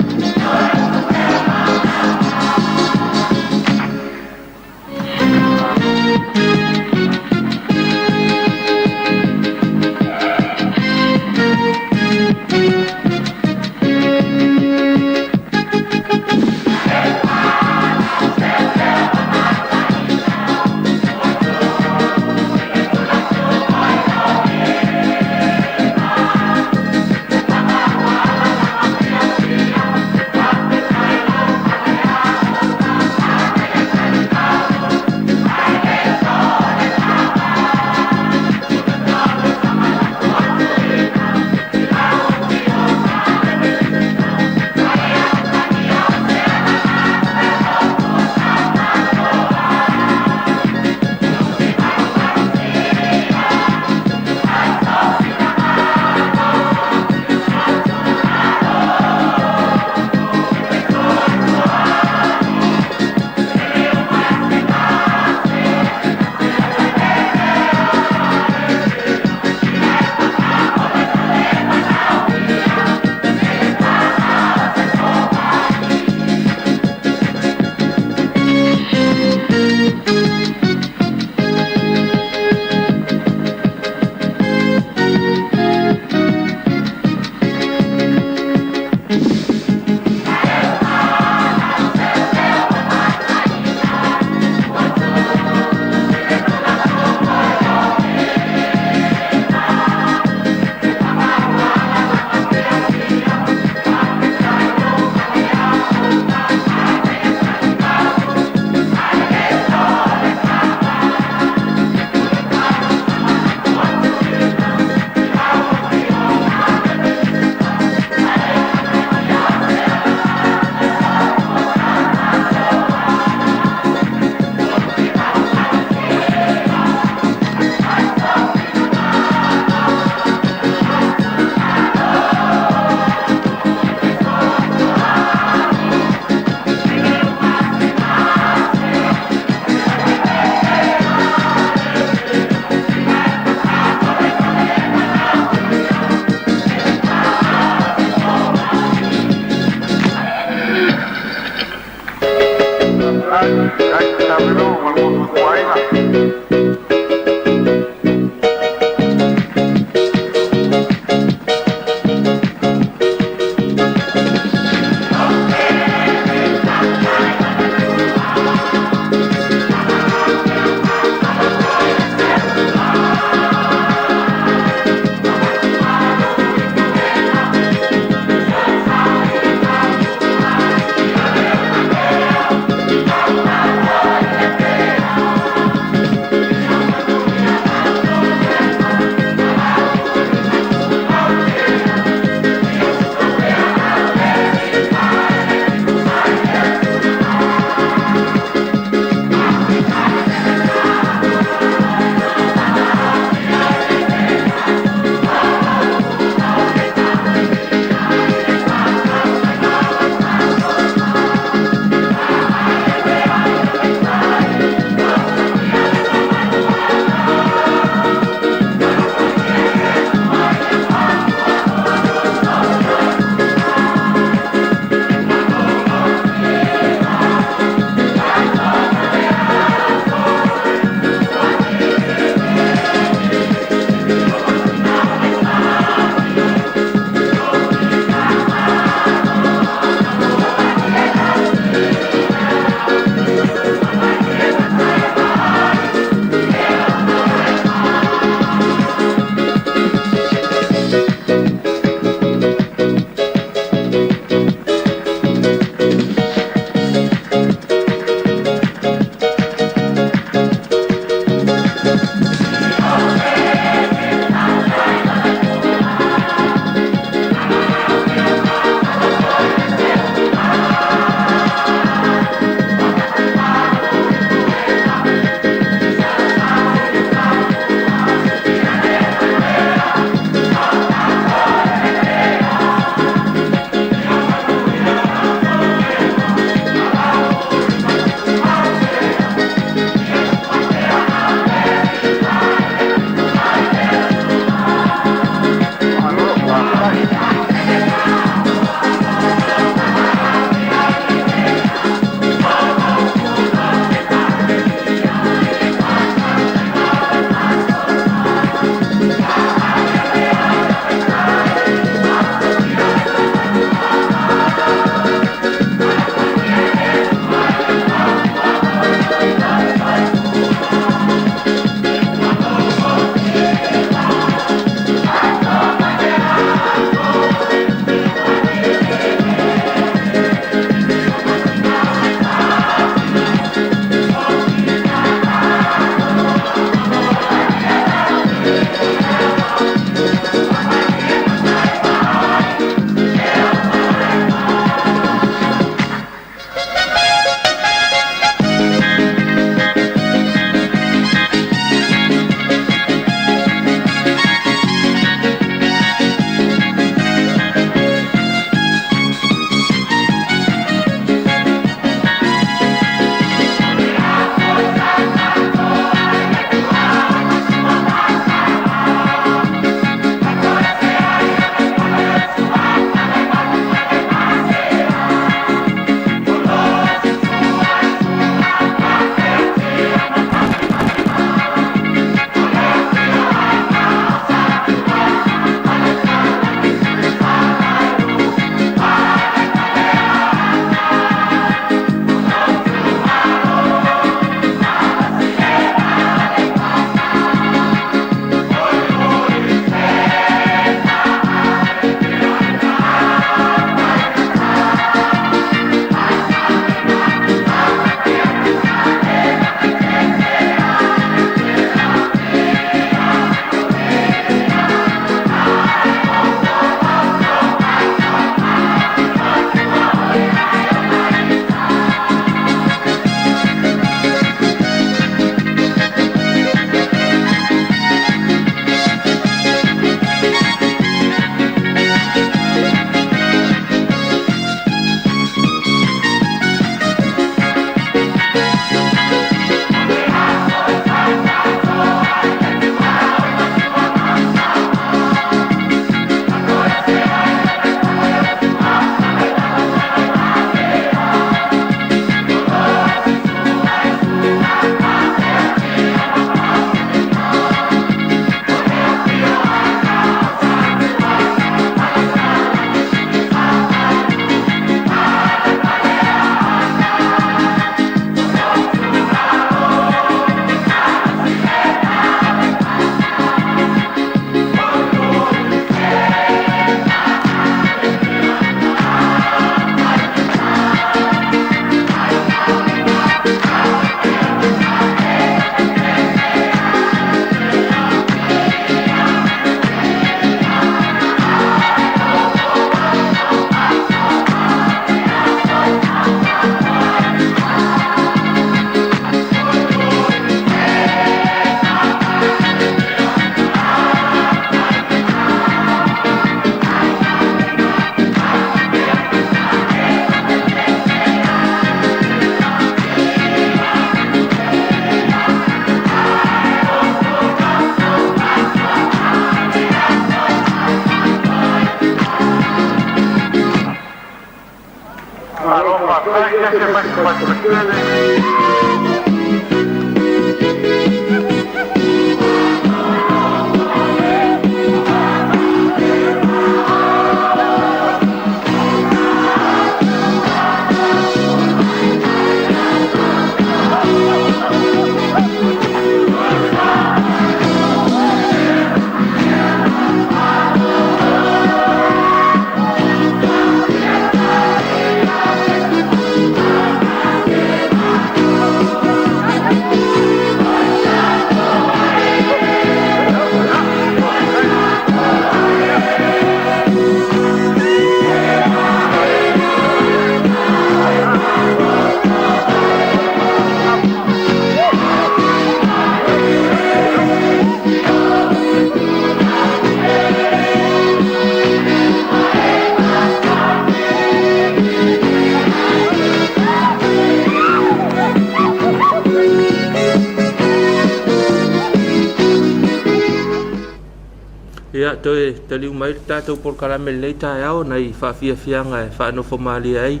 Ia, toe taliu mai le tatou polokalame i lenei taeao, nai faafiafiaga e faanofo malie ai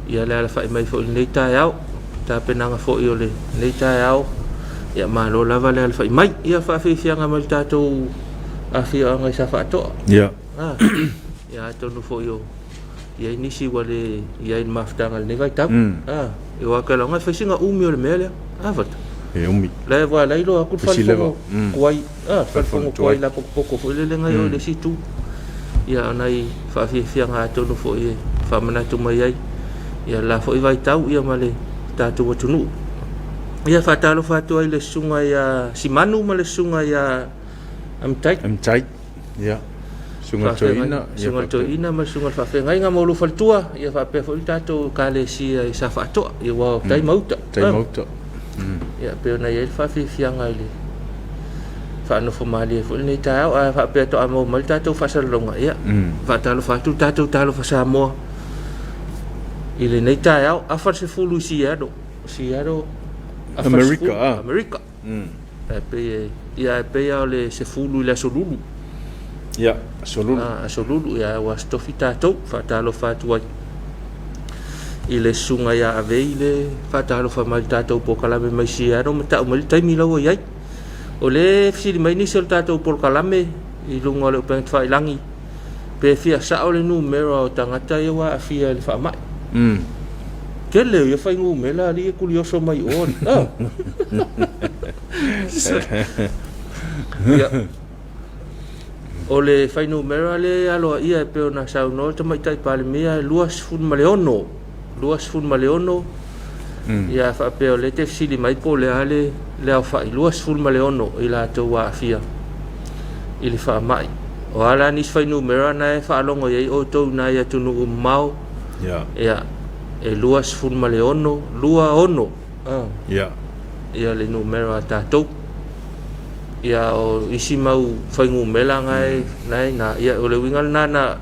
ia le alafai mai foi i lenei taeao, tapenaga foi o lenei taeao. Ia, malo lava le alafai mai. Ia, faafiafiaga mai le tatou afioaga i Safaatoa. Ia. Ah, ia atonu foi o i ai nisi ua le i ai i le mafutaga i lenei vaitau. Ah, e o ake laga e fai sina umi o le mea lea. Ah, vata. E umi. La e voa lai loa atu le Fai si leva. falefono tuai, ah, le Falefono falefono tuai tuai. la pokopoko foi lele ngai o le isi itu. Ia, o nai faafiafiaga atonu foi e faamanatu mai ai ia la foi vaitau ia ma le tatou atunuu. Ia faatalofa atu ai i le susuga ia Simanu ma le susuga ia Amtai. Amtai. Ia. Susuga Toeaina. Ia Susuga faapea. Toeaina ma le susuga i le Faafeagaiga ma Ulu Faletua, ia faapea foi le tatou Ekalesia i Safaatoa, ia ua tai ma uta. Tai ma uta. Ia pei ona i ai le faafiafiaga i le faanofo malie foi lenei taeao, ae faapea toa maua mai le tatou faasalalauga. Ia faatalofa atu le tatou Talofa Samoa i lenei taeao, afa le 10 i Seattle. Seattle, afa le Amerika, 10, ah. Amerika. E pei e, ia e pei lava o le 10 i le aso Lulu. Ia, aso Lulu. Ah, aso Lulu, ia ua aso Tofi tatou, faatalofa atu ai i le susuga ia Avei le faatalofa mai le tatou polokalame mai Seattle ma tau mai le taimi la ua i ai. O le fesili mai nisi o le tatou polokalame i luga o le upega tafailagi pe fia sao le numera o tagata ia ua aafia i le faamai. Tele ia fuainumera alii e kulioso mai o. Ah. Ia. O le fuainumera le aloaia e pei ona saunoa le Tamaitai Palemia e 26. 26. Ia faapea o lea te fesili mai po o le a le aofai 26 i latou ua aafia i le faamai. O a la nisi fuainumera na e faalogo i ai outou i nai atunuu mamao. Ia. Ia, e 26, 26. Ah. Ia. Ia le numera a tatou. Ia o isi mau fuainumera ngai nai na ia o le uiga lena na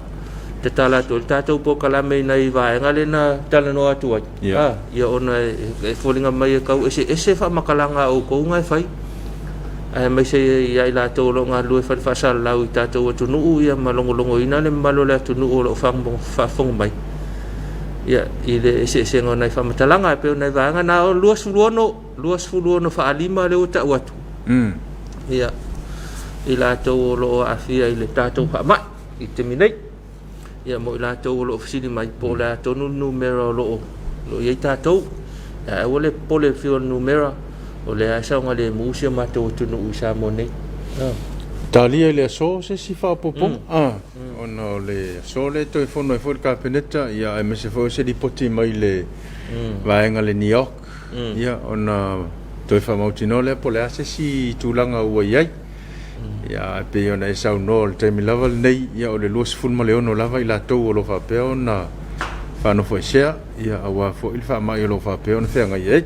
tatala atu ai le tatou polokalame i nai vaega lea na talanoa atu ai. Ia. Ah, ia ona e foliga mai e kau eseese faamatalaga a outou na e fai. Aemaise ia i latou o lo o galulue fale faasalalau i tatou atunuu ia ma logologoina le mamalu o le atunuu o lo o faafofoga mai. Ia i le eseesega o nai faamatalaga e pei o nai vaega na o 26, 26 faalima lea ua tau atu. Ia i latou o lo o aafia i le tatou faamai i le taimi nei. Ia mo i latou o lo o fesili mai po o le a tonu le numera o lo o i ai tatou. Ae aua le popole i le fiu o le numera, o lea e saogalemu si o matou atunuu i Samoa nei. Ah. Talia i le aso se isi faaopoopoga. Ah, ona o le aso lea e toe fono ai foi le Kapeneta, ia aemaise foi o se lipoti mai le vaega le NEOC, ia ona toe faamautinoa lea po o le a se isi tulaga ua i ai. Ia e pei ona e saunoa o le taimi lava lenei, ia o le 26 lava i latou o lo o faapea ona faanofoesea, ia aua foi le faamai o lo o faapea ona feagai ai.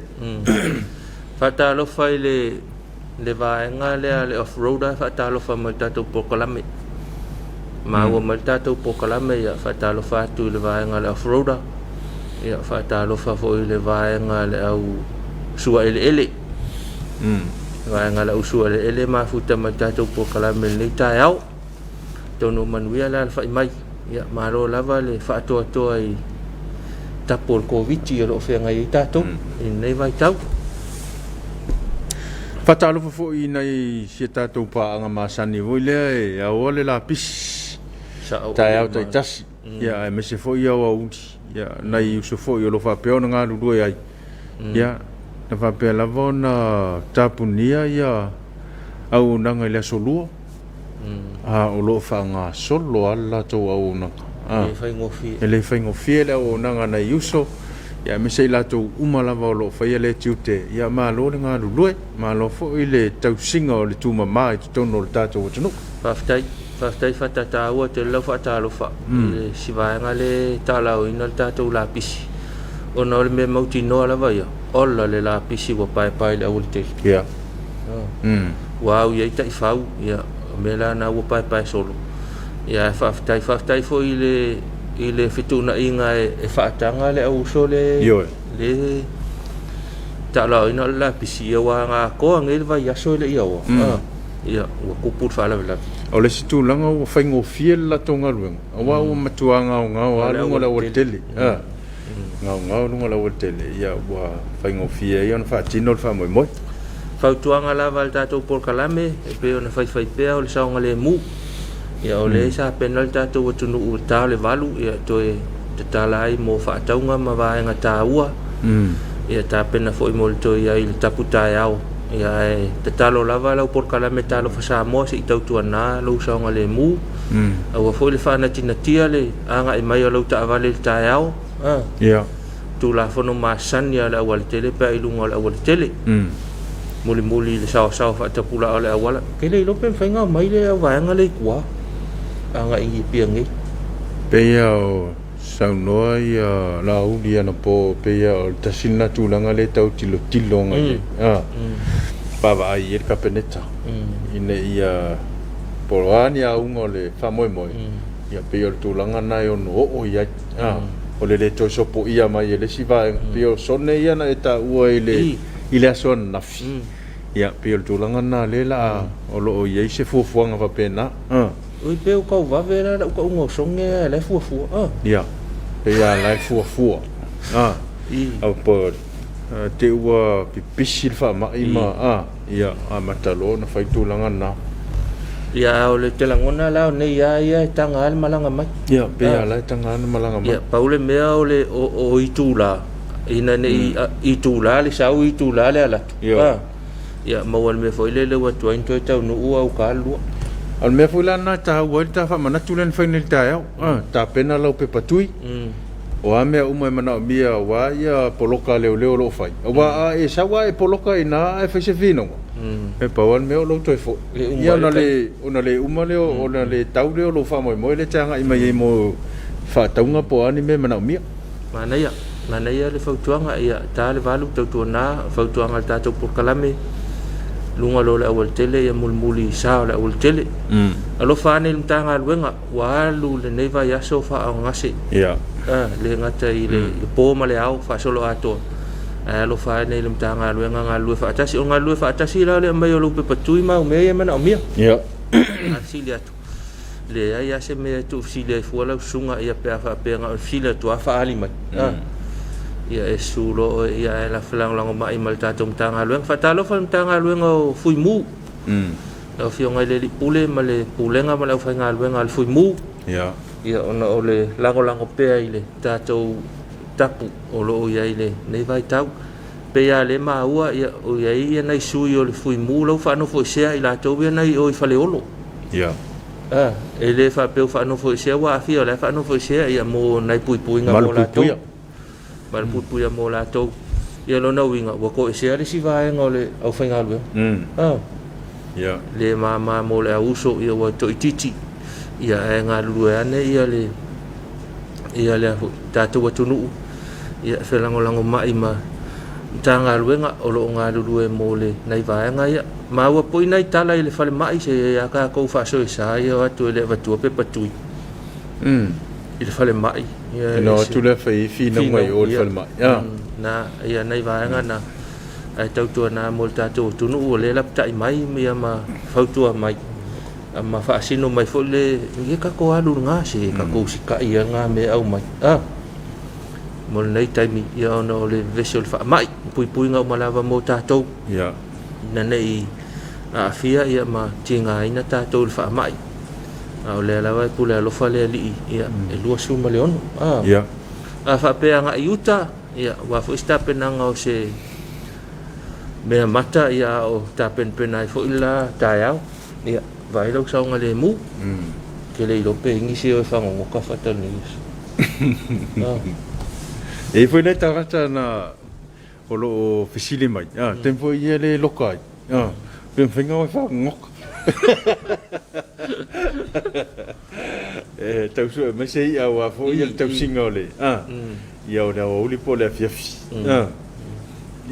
Faatalofa i le vaega lea le off-roader faatalofa mai le tatou polokalame. Maua mai le tatou polokalame, ia faatalofa atu i le vaega le off-roader. Ia faatalofa foi i le vaega le au suaeleele. Vaega le au suaeleele mafuta mai le tatou polokalame i lenei taeao. Tonu manuia le alafai mai. Ia malo lava le faatoatoa i tapu o le Koviti o lo o feagai ai tatou i lenei vaitau. Faatalofa foi i nai si a tatou paaga masani foi lea e aoa le lapisi taeao taitasi, ia aemaise foi aoauli, ia nai uso foi o lo o faapea ona galulue ai, ia na faapea lava ona tapunia ia auaunaga i le Aso Lua, a o lo o faagasolo lava le latou auaunaga. E le faigofie. E le faigofie le auaunaga a nai uso, ia aemaise i latou uma lava o lo o faia lea tiute. Ia malo le galulue, malo foi le tausiga o le tumama i totonu o le tatou atunuu. Faafetai, faafetai faatataua tele lau faatalofa i le si vaega lea e talaoina le tatou lapisi, ona o le mea mautinoa lava ia, ola le lapisi ua paepae i le aualatele. Ia. Ua au i ai taifau, ia, o mea la na ua paepae solo. Ia ae faafetai, faafetai foi i le i le fetuunaiga e faataga le au uso le Ioe. le taalaoina o le lapisi, ia ua atoa nei le vaiaso e le i aoa. Ia ua tupu le faalavelave. O le isi tulaga ua faigofie le latou galuega, aua ua matua gaogao lava luga o le aualatele. Gaogao luga o le aualatele, ia ua faigofie ai ona faatino le faamoemoe. Fautuaga lava a le tatou polokalame e pei ona faifai pea o le saogalemu. Ia o lea sa pena le tatou atunuu i le ta o le 8, ia toe tatala ai mo faatauga ma vaega taua. Ia tapena foi mo le toe i ai i le tapu taeao. Ia ae tatalo lava lau polokalame Talofa Samoa se i tautuana lou saogalemu. Aua foi le faanatinatia le agai mai o lau taavale i le taeao. Ia. Tulafono masani a le aualatele pe a i luga o le aualatele. Mulimuli i le saoasaoa faatapulaa o le auala. Ke le iloa pe mafai ona aumai le au vaega lea i tua agai i Apia nei. Pei lava o saunoa ia Laauli anapo, pei lava o le tasi lena tulaga lea e tau tilotilo agai i ai, vaavaai i ai le Kapeneta ina ia, po o a ni auga o le faamoemoe, ia pei o le tulaga lena e ono oo i ai, o le le toe sopoia mai e le isi vaega, pei o sone ia na e taua i le i le aso ananafi, ia pei o le tulaga lena lea la o lo o i ai se fuafuaga faapena. Oi pe o tau vave la lau tauga o sone ae la e fuafua. Ia, pei lava la e fuafua. Po te i ua pipisi le faamai ma ia amata loa ona fai tulaga na. Ia, o le te lagona la o nei lava ia e taga lava le malaga mai. Ia, pei lava la e taga lava le malaga mai. Ia, pau le mea o le o itula, ina ne i itula le sau, itula le alu atu. Ia. Ia, maua le mea foi lele ua tuai ona toe taunuu au ka lua. O le mea foi la lena e taua ai le ta faamanatu lea na fai nei i le taeao. Tapena lau pepa tui, o a mea uma e manaomia aua ia poloka a leoleo o lo o fai. Aua a e sau lava e poloka i ina ae fai se finauga, e pau lava le mea o lou toe foi. Ia ona le, ona le uma lea, ona le tau lea o lou faamoemoe lea e te agai mai ai mo faatauga po o a ni mea e manaomia. Manaia, manaia le fautuaga, ia ta le 8 tautuana fautuaga a le tatou polokalame, luga loa o le aualatele, ia mulimuli i sa o le aualatele. Alofa ane i le Matagaluega, ua alu lenei vaiaso faaaaogagase. Ia. Le gata i le po ma le ao faasoloatoa, ae alofa ane i le Matagaluega galulue faatasi. O le galulue faatasi la o le aumai o lou pepa tui ma au mea ia e manaomia. Ia. A fesili atu, leai lava se mea e tuufesili ai fua lau susuga, ia pe a faapea na o le fesili atu lava faaali mai. Ia e susu loa oe, ia ae felagolagomai ma le tatou Matagaluega. Faatalofa i le Matagaluega o Fuimu, lau Afioga i le Alii Pule ma le Pulega ma le aufaigaluega a le Fuimu. Ia. Ia ona o le lagolago pea i le tatou tapu o lo o i ai lenei vaitau. Pei lava le maua, ia, o i ai ia nai sui o le Fuimu lau faanofoesea i latou ia nai o i Faleolo. Ia. E le faapea ua faanofoesea ua aafia, o la e faanofoesea ia mo nai puipuiga mo latou. Malupuipuia. Malupuipuia mo latou. Ia lona uiga, ua toesea le isi vaega o le aufaigaluega. Ia. Le mama mo le auuso, ia ua toaitiiti. Ia ae galulue ane ia le ia le tatou atunuu, ia felagolagomai ma Matagaluega o lo o galulue mo le nai vaega ia. Maua foi nai tala i le falemai se a tatou faasoesa ia o atu e le avatua pepa tui i le falemai. Ia Ina o atu lea fai ai finauga i o i le falemai. Na ia nai vaega na ae tautuana mo le tatou atunuu o lea e lapatai mai ia ma fautua mai ma faasino mai foi le ia tatou alu i lena se tatou usitai ia lena mea e aumai. mo lenei taimi, ia ona o le vevesi o le faamai, puipuiga uma lava mo tatou. Ina ne i aafia ia ma tigaina tatou i le faamai. A o lea lava e pule alofa le Alii, ia, e 26. A, a faapea agai i uta, ia, aua foi se tapenaga o se mea mata, ia, a o tapenapena ai foi le la taeao. Ia, vaai lau saogalemu. Ke le iloa pe i ai nisi o e fagogota faatalanoa aso. E i ai foi nai tagata na o lo o fesili mai, a, taimi foi ia le loka ai, a, pe mafai ona o e fagogota. E tau sue mai se i'a aua foi le tausiga o le, a, ia o le aoauli po o le afiafi. A,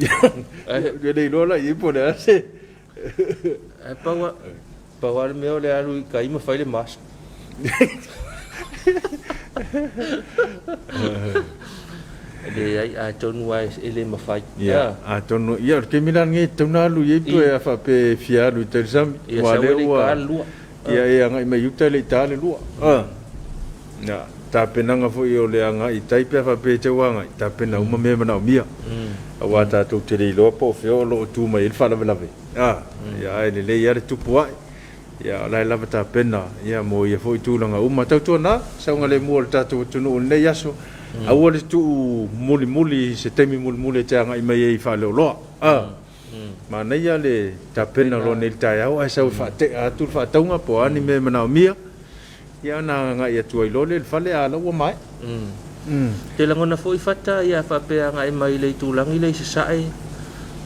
ia le iloa la i ai po o le a se. Ae pau lava le mea o le alu i tai ma fai le mask. Leai, atonu lava e le mafai. Ia, atonu, ia o le taimi la lenei e tatau ona alu i ai pe a faapea e fia alu i tai i le sami. Ia sau e le i ta le lua. Ia e agai mai i uta e le i ta le lua. Ia, tapenaga foi o le agai i tai pe a faapea e tau agai, tapena uma mea e manaomia. Aua tatou te le iloa po o fea o lo o tu mai ai le faalavelave. Ia, ae lelei lava le tupu ae. Ia, o la e lava tapena ia mo ia foi tulaga uma. Tautuana, saogalemu o le tatou atunuu i lenei aso. Aua le tuu mulimuli i se taimi mulimuli e te agai mai ai i Faleoloa. Manaia le tapena loa nei i le taeao ae sau e faatea atu le faatauga po o a ni mea e manaomia. Ia ona agai atu ai loa lea i le fale a la ua maea. Te lagona foi Fata ia faapea agai mai i le itulagi lea i Sasae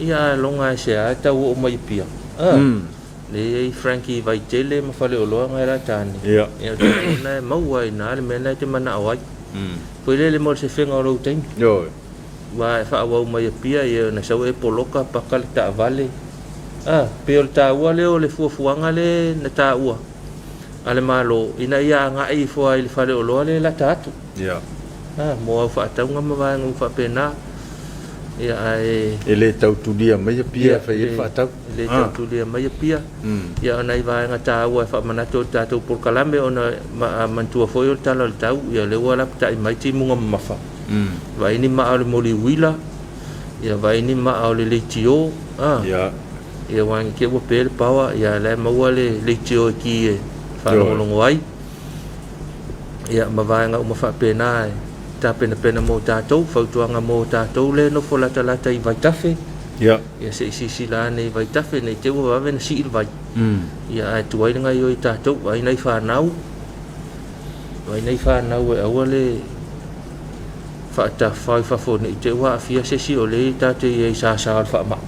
ia a loga e se a e tau oo mai i Apia. Lea e i ai Frankie i Vaitele ma Faleoloa ngai la tane. Ia o te lagona e maua ai i ina le mea lena e te manao ai. Foi lele mo le sefega o lou taimi. Aua e faaauau mai Apia ia ona sau e poloka paka le taavale. A, pei o le taua lea o le fuafuaga lea na taua a le Malo ina ia agai ifo lava i le faleoloa lea e lata atu. Ia. A, mo au faatauga ma vaega uma faapena. Ia, ae. E le tau tulia mai Apia e fai ai le faatau. E le tau tulia mai Apia. Ia, o nai vaega taua e faamanatu o le tatou polokalame ona a manatua foi o le Tala o le Tau, ia lea ua lapatai mai timuga mamafa. Vaai ni maa o le moli uila, ia vaai ni maa o le leitio, a. Ia. Ia aua ne i te i ua pe le paoa, ia o la e maua le leitio e ki e faalogologo ai. Ia ma vaega uma faapena e tapenapena mo tatou, fautuaga mo tatou lea e nofo latalata i vaitafe. Ia. Ia se i silasila ane i vaitafe ne i te i ua vave ona sii le vai. Ia ae tuai le gaoioi o tatou, vaai nai fanau, vaai nai fanau e aua le faatafafao i fafo ne i te i ua aafia se isi o lea tatou te i ai i sasa o le faamai.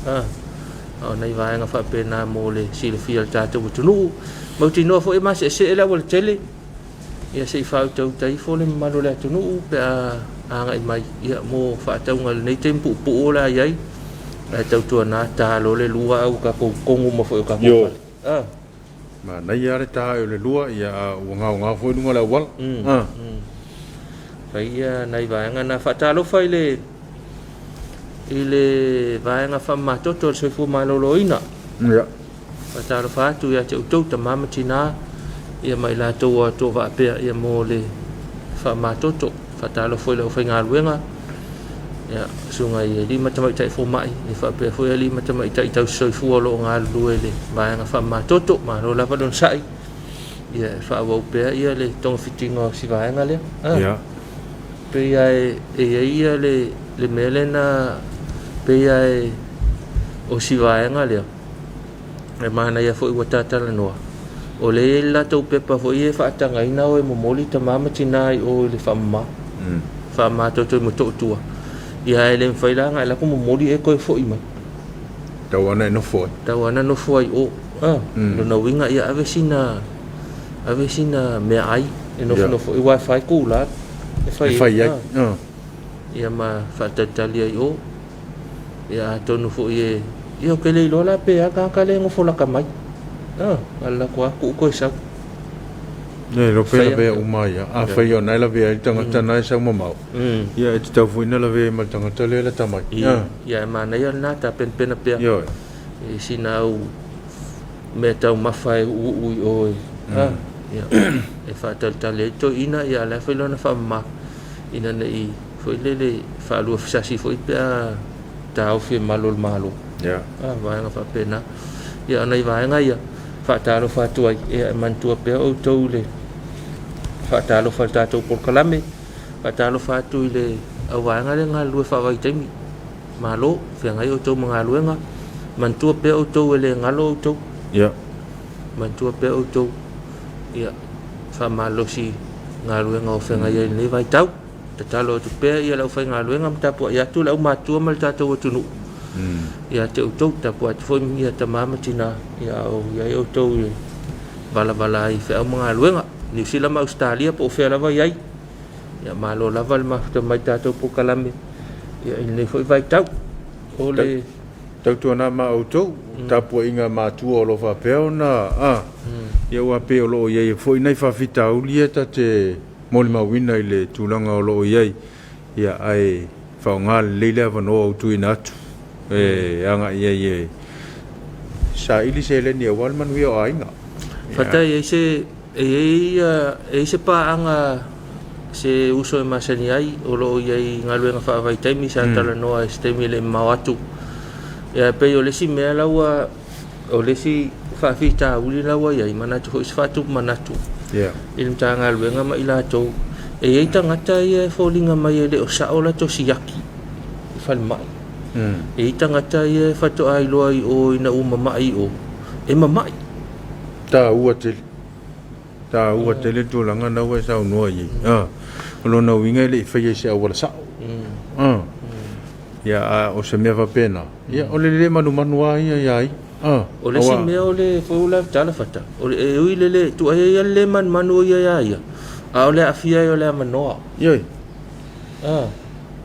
A o nai vaega faapena mo le silafia e le tatou atunuu. Mautinoa foi e maseesee le aualatele, ia se i faautauta ifo le mamalu o le atunuu pe a agai mai ia mo faatauga i lenei taimi puupuu o le a i ai. Ae tautuana ta loa le lua a ua tatou togu uma foi i o tatou fale. A. Manaia lava le ta ae o le lua, ia a ua gaogao foi luga o le auala. Fai ia nai vaega na. Faatalofa i le i le vaega faamamatoto o le soifua maloloina. Ia. Faatalofa atu ia te outou tama ma tina ia ma i latou o atoa vaapea ia mo le faamamatoto. Faatalofa foi i le aufaigaluega ia susuga i alii ma tamaitai fomai ia faapea foi alii ma tamaitai tausisoifua o lo o galulue i le vaega faamamatoto. Malo lava le onosai ia e faaauau pea ia le togafitiga o si vaega lea. Ia. Pei lava e i ai ia le, le mea lea na pei lava e o si vaega lea E manaia foi ua ta talanoa, o lea e i ai le latou pepa foi ia e faatagaina o e momoli tama ma tina i o i le faamama, faamama toto i Motootua. Ia ae le mafai la ona e alu atu momoli e toe foi mai. Tau lava ona e nofo ai. Tau lava ona nofo ai i o. A, lona uiga ia ave sina, ave sina meaai e nofonofo ai, aua e fa itula e fai ai. E fai ai. Ia ma faatalitali ai i o. Ia atonu foi e, ia ou te le iloa la pe a tagata lea e nofo lata mai. A, alu atu lava tuu toe sau. E iloa pe lavea uma ai lava. Afai o na e lavea ai le tagata na e sau mamao, ia e tatau foi ona lavea ai ma le tagata lea e lata mai. Ia, ia e manaia lena tapenapena pea. Ioe. I sina au mea taumafa e uuuu i o e, a, ia, e faatalitali ai toeaiina, ia a o la e fai lona faamama ina ne i foi lele faaluafesasi foi pe a taofi e malu o le Malo. A vaega faapena. Ia, o nai vaega ia faatalofa atu ai, ia e manatua pea outou i le faatalofa i le tatou polokalame, faatalofa atu i le auvaega lea e galulue faavaitaimi. Malo, feagai outou ma galuega, manatua pea outou e le galo outou. Manatua pea outou, ia faamalolosi galuega o feagai ai i lenei vaitau. Tatalo atu pea ia le aufaigaluega ma tapuai atu le aumatua ma le tatou atunuu ia te outou, tapuai atu foi ia tama ma tina, ia a o i ai outou e valavala ai i feau ma galuega. Niu Sila ma Ausetalia po o fea lava i ai, ia malo lava le mafuta mai i tatou polokalame ia i lenei foi vaitau. O le Tautuana ma outou, tapuaiga a matua o lo o faapea ona a, ia aua pei o lo o i ai foi nai faafitauli ia ta te molimauina i le tulaga o lo o i ai, ia, ae faaaoga lelei le avanoa ua tuuina atu e agai ai e saili seleni aua le manuia o aiga. Fatai e i ai se e i ai e i ai se paaga se uso e masani ai o lo o i ai i galuega faavaitaimi sa talanoa i se taimi e le i mamao atu. Ia e pei o le isi mea la ua o le isi faafitauli la ua i ai, manatu foi se faatupu manatu i le Matagaluega ma i latou, e i ai tagata ia e foliga mai e le o sao latou siaki i falemai. E i ai tagata ia e faatoa iloa i o ina ua mamai i o, e mamai. Taua tele. Taua tele le tulaga lena ua e saunoa i ai. O lona uiga e le i faia i se auala sao. Ia, a o se mea faapena, ia, o le le manumanu lava ia ia ia. O le isi mea o le foi o le tala fata, o le e ui le le tuai ai le le manumanu o ia ia ia, a o le aafia ai o le avanoa. Ioe.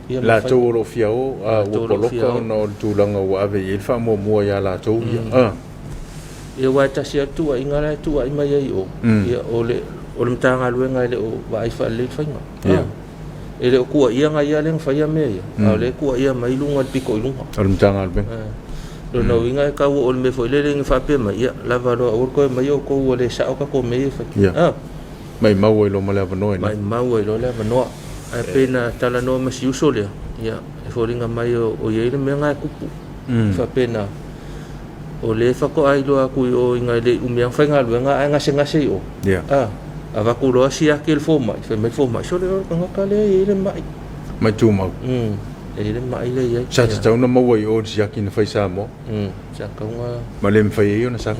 Ia latou o lo o fia o, a ua poloka ona o le tulaga ua ave i ai le faamuamua ia latou ia. Ia aua e tasi lava le tuuaiga la e tuuai mai ai i o, ia o le o le Matagaluega e le o vaai faalelei le faiga. E le o tuuaia nai ia lea na faia mea ia, a o lea e tuuaia mai luga i le pito i luga. O le Matagaluega. Lona uiga e tau oo i le mea foi lele ina faapea mai, ia lava loa aua le toe aumaia outou ua le sao tatou mea ia e fai. Ia. Maimau ai loa ma le avanoa i ina. Maimau ai loa le avanoa. Ae pei na talanoa ma si uso lea, ia e foliga mai o i ai le mea na e tupu. Faapena, o lea faatoa iloa atu i o ina e le i umi lava ona faigaluega ae gasegase i o. A, avatu loa siaki e le fomai, fai mai le fomai, sole o le tagata lea e i ai le mai. Mai tumau. E i ai le mai lea e i ai. Sa tatau ona maua i o i le siaki na fai i Samoa. Sa tatau ona. Ma le mafai ai ona sau.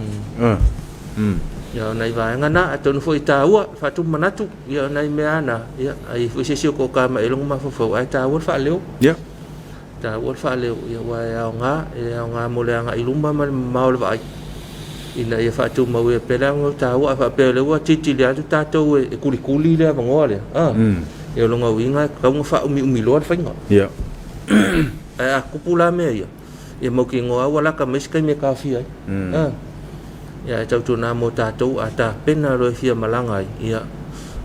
Ia, o nai vaega na, atonu foi e taua, faatupu manatu, ia o nai mea lava na, ia, a i ai foi se isi o toka mai ai lona mafaufau, ae taua le faaleo. Taua le faaleo, ia, aua e aoga, e aoga mo le agai i luma ma le mamao o le vaai, ina ia faatumauina pea le avanoa taua. A faapea o lea ua tilitili atu tatou e tulituli le avanoa lea, a, ia o lona uiga e tatau ona faaumiumi loa le faiga. Ae a tupu la mea ia, ia mautinoa ua lata mai se taimi e taofia ai. A, ia ae tautuana mo tatou a tapena loa e fia malaga ai, ia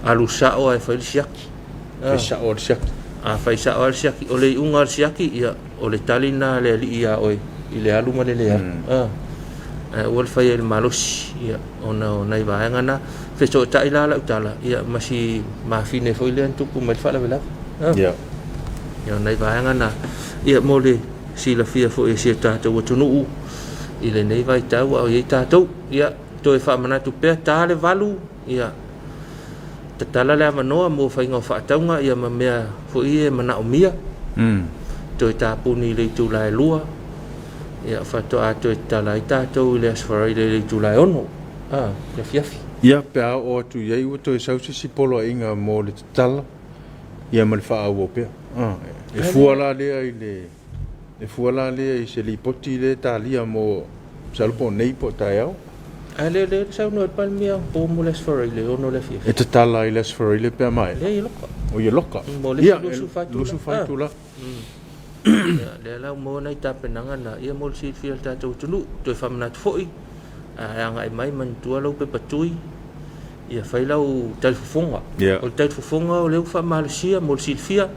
alu sao lava e fai le siaki. Fai sao le siaki. A fai sao lava le siaki, o le iuga o le siaki, ia, o le tali lena a le alii ia oe i le alu ma le le alu. Ae aua le faia i le malosi, ia, ona o nai vaega na. Fesootai la lau tala, ia, ma si mafine foi lea na tupu mai le faalavelave. Ia, o nai vaega na, ia, mo le silafia foi e si o tatou atunuu i lenei vaitau a o i ai tatou. Ia, toe faamanatu pea, ta le 8, ia, tatala le avanoa mo faiga o faatauga ia ma mea foi ia e manaomia. Toe tapuni i le itula e 2, ia faatoa toe tatala ai tatou i le Aso Faraile i le itula e 6, a, le afiafi. Ia, pe a oo atu i ai ua toe sau se isi poloaiga mo le tatala ia ma le faaauau pea. E fua la lea i le E fua la lea i se lipoti lea e talia mo, masalo po o nei po o taeao. Ae le lea na saunoa ai le Palemia anapo mo le Aso Faraile, e 6 le afiafi. E tatala i le Aso Faraile pe a maea? Leai, e loka. O ia loka? Mo le isi 24 itula. 24 itula. Ia, lea la ua maua nai tapenaga na, ia mo le silafia e le tatou atunuu. Toe faamanatu foi, a e agai mai manatua lau pepa tui, ia fai lau talifofoga. O le talifofoga o lea ua faamalosia mo le silafia,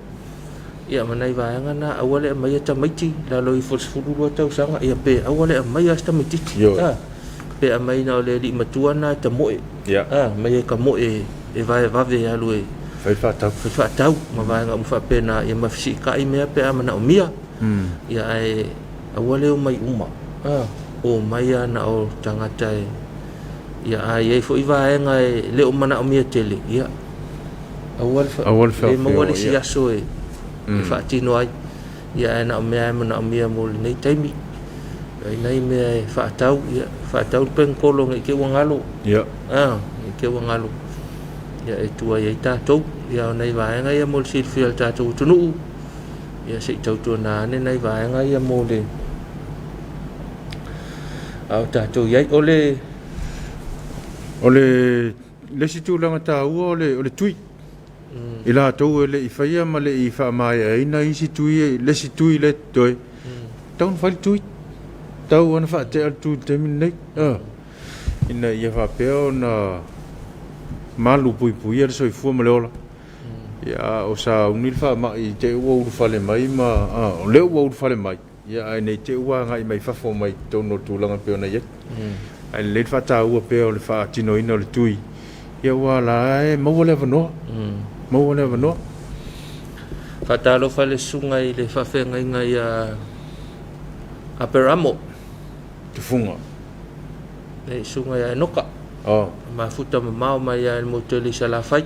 ia ma nai vaega na, aua le aumaia tamaiti i lalo ifo o le 12 tausaga, ia pe aua le aumaia se tamaitiiti. Pe aumai na o le alii matua na e tamoe. Aumai e tamoe e vaevave e alu e Fai faatau. Fai faatau ma vaega uma faapena, ia ma fesiitai mea pe a manaomia. Ia ae aua le omai uma, omai lava na o tagata e, ia a i ai foi vaega e le o manaomia tele, ia aua le le maua le isi aso e faatino ai. Ia ae na o mea e manaomia mo lenei taimi. Ai nai mea e faatau, ia faatau le penitolo nei te ua galo. Ia. Nei te ua galo. Ia e tuai ai tatou. Ia o nai vaega ia mo le silafia e le tatou atunuu. Ia se i tautuana ane nai vaega ia mo le a o tatou i ai. O le O le isi tulaga taua o le tui. I latou e le i faia ma le i faamaeaina isi tui, le isi tui lea e totoe, tatau ona fai le tui. Tatau ona faatea le tui i le taimi lenei, ina ia faapea ona malu puipuia le soifua ma le ola. Ia, a o sauni le faamai i te i ua ulufale mai ma, o lea ua ulufale mai, ia ae ne i te i ua agai mai fafo mai totonu o le tulaga e pei ona i ai. Ae lelei le faataua pea o le faatinoina o le tui, ia aua o la e maua le avanoa, maua le avanoa. Faatalofa i le susuga i le faafeagaiga ia Aperamo. Tufuga. Le susuga ia Enoka. Mafuta mamao mai ia le motu tele i Salafai.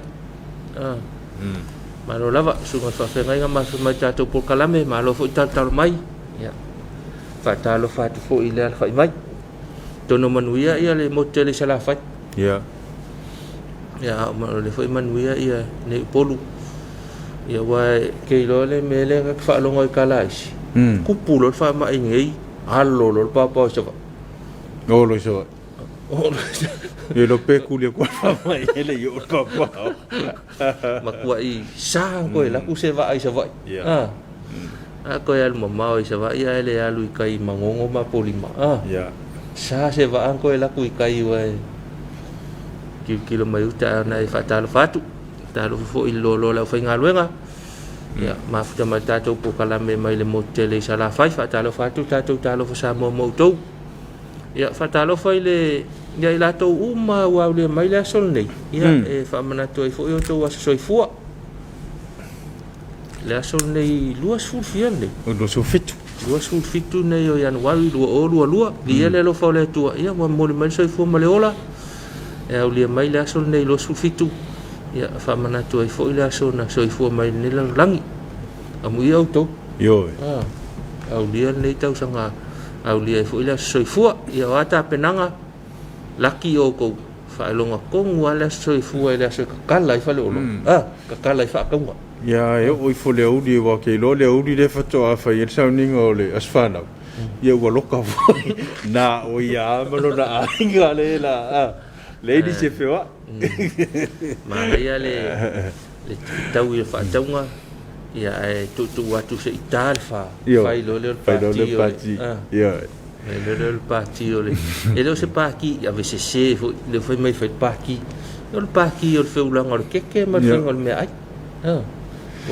Malo lava, susuga i le faafeagaiga mafuta mai tatou polokalame, malo foi talotalo mai. Ia. Faatalofa atu foi i le alafai mai. Tono manuia ia le motu tele i Salafai. Ia. Ia, o le foi manuia ia nei Upolu. Ia, aua ke iloa le mea lea ka faalogo ai tala a isi. Tupu loa le faamai nei, alo loa le paopao i Savaii. O lo i Savaii. E lo pe kuli aku faamai e le i oo le paopao. Matuai sa koe laku se vaa i Savaii. Ia. A koe alu mamao i Savaii ae le alu i kai Magogo ma Apolima. Ia. Sa se vaa koe laku i kai ua e tilotilo mai uta ona e faatalofa atu. Talofa foi i le loaloa o le aufaigaluega. Ia, mafuta mai le tatou polokalame mai le motu tele i Salafai. Faatalofa atu tatou talofa Samoa ma outou. Ia, faatalofa i le ia i latou uma ua aulia mai le aso lenei. Ia, e faamanatu ai foi outou aso soifua. Le aso lenei 20 fia lenei. O 27. 27 nei o Ianuari 2022. Viia le alofa o le Atua. Ia, ua momoli mai le soifua ma le ola. E aulia mai le aso lenei 27. Ia, faamanatu ai foi le aso na soifua mai lenei lalolagi. Amuia outou. Ioe. Aulia lenei tausaga, aulia ai foi le aso soifua. Ia, o a tapenaga, laki outou. Faailoga tonu lava le aso soifua i le aso e tatala ai faleoloa. Tatala ai faatauga. Ia, e oo ifo le aoauli, aua ou te iloa le aoauli lea faatoa fai ai le sauniga o le aso fanau. Ia ua loka foi. Na o ia lava ma lona aiga le la. Leai nisi e feoai. Manaia le tau i le faatauga, ia ae tuutuu atu se i ta le fa, fai loa lea o le pati o le, fai loa lea o le pati o le, e le o se pati avesese foi, le fai mai fai le pati, o le pati o le feulaga o le keke ma le faiga o le meaai. Aua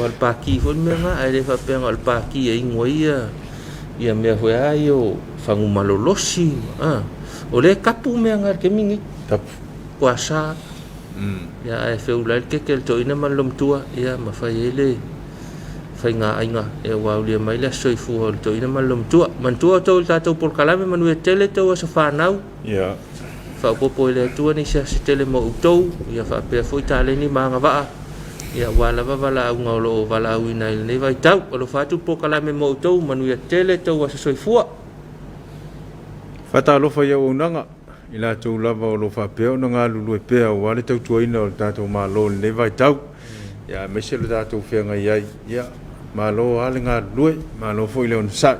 o le pati foi le mea lena, ae le faapea na o le pati e inu ai ia mea foi a ia o fagu malolosi. O lea e tapu mea na i le taimi lenei. Tapu. Kuasa. Ia, ae feula ai le keke a le toeaina ma le loomatua, ia ma fai ai le faiga aiga, ia ua aulia mai le aso soifua o le toeaina ma le loomatua. Manatua outou i le tatou polokalame, manuia tele tou aso fanau. Ia. Faaopoopo e le Atua nisi aso tele mo outou, ia faapea foi taleni ma agavaa, ia aua lava valaauga o lo o valaauina i lenei vaitau. Alofa atu le polokalame mo outou, manuia tele tou aso soifua. Faatalofa i auaunaga, i latou lava o lo o faapea ona galulue pea aua le tautuaina o le tatou Malo i lenei vaitau, ia aemaise lo tatou feagai ai. Ia, malo lava le galulue, malo foi le onosai.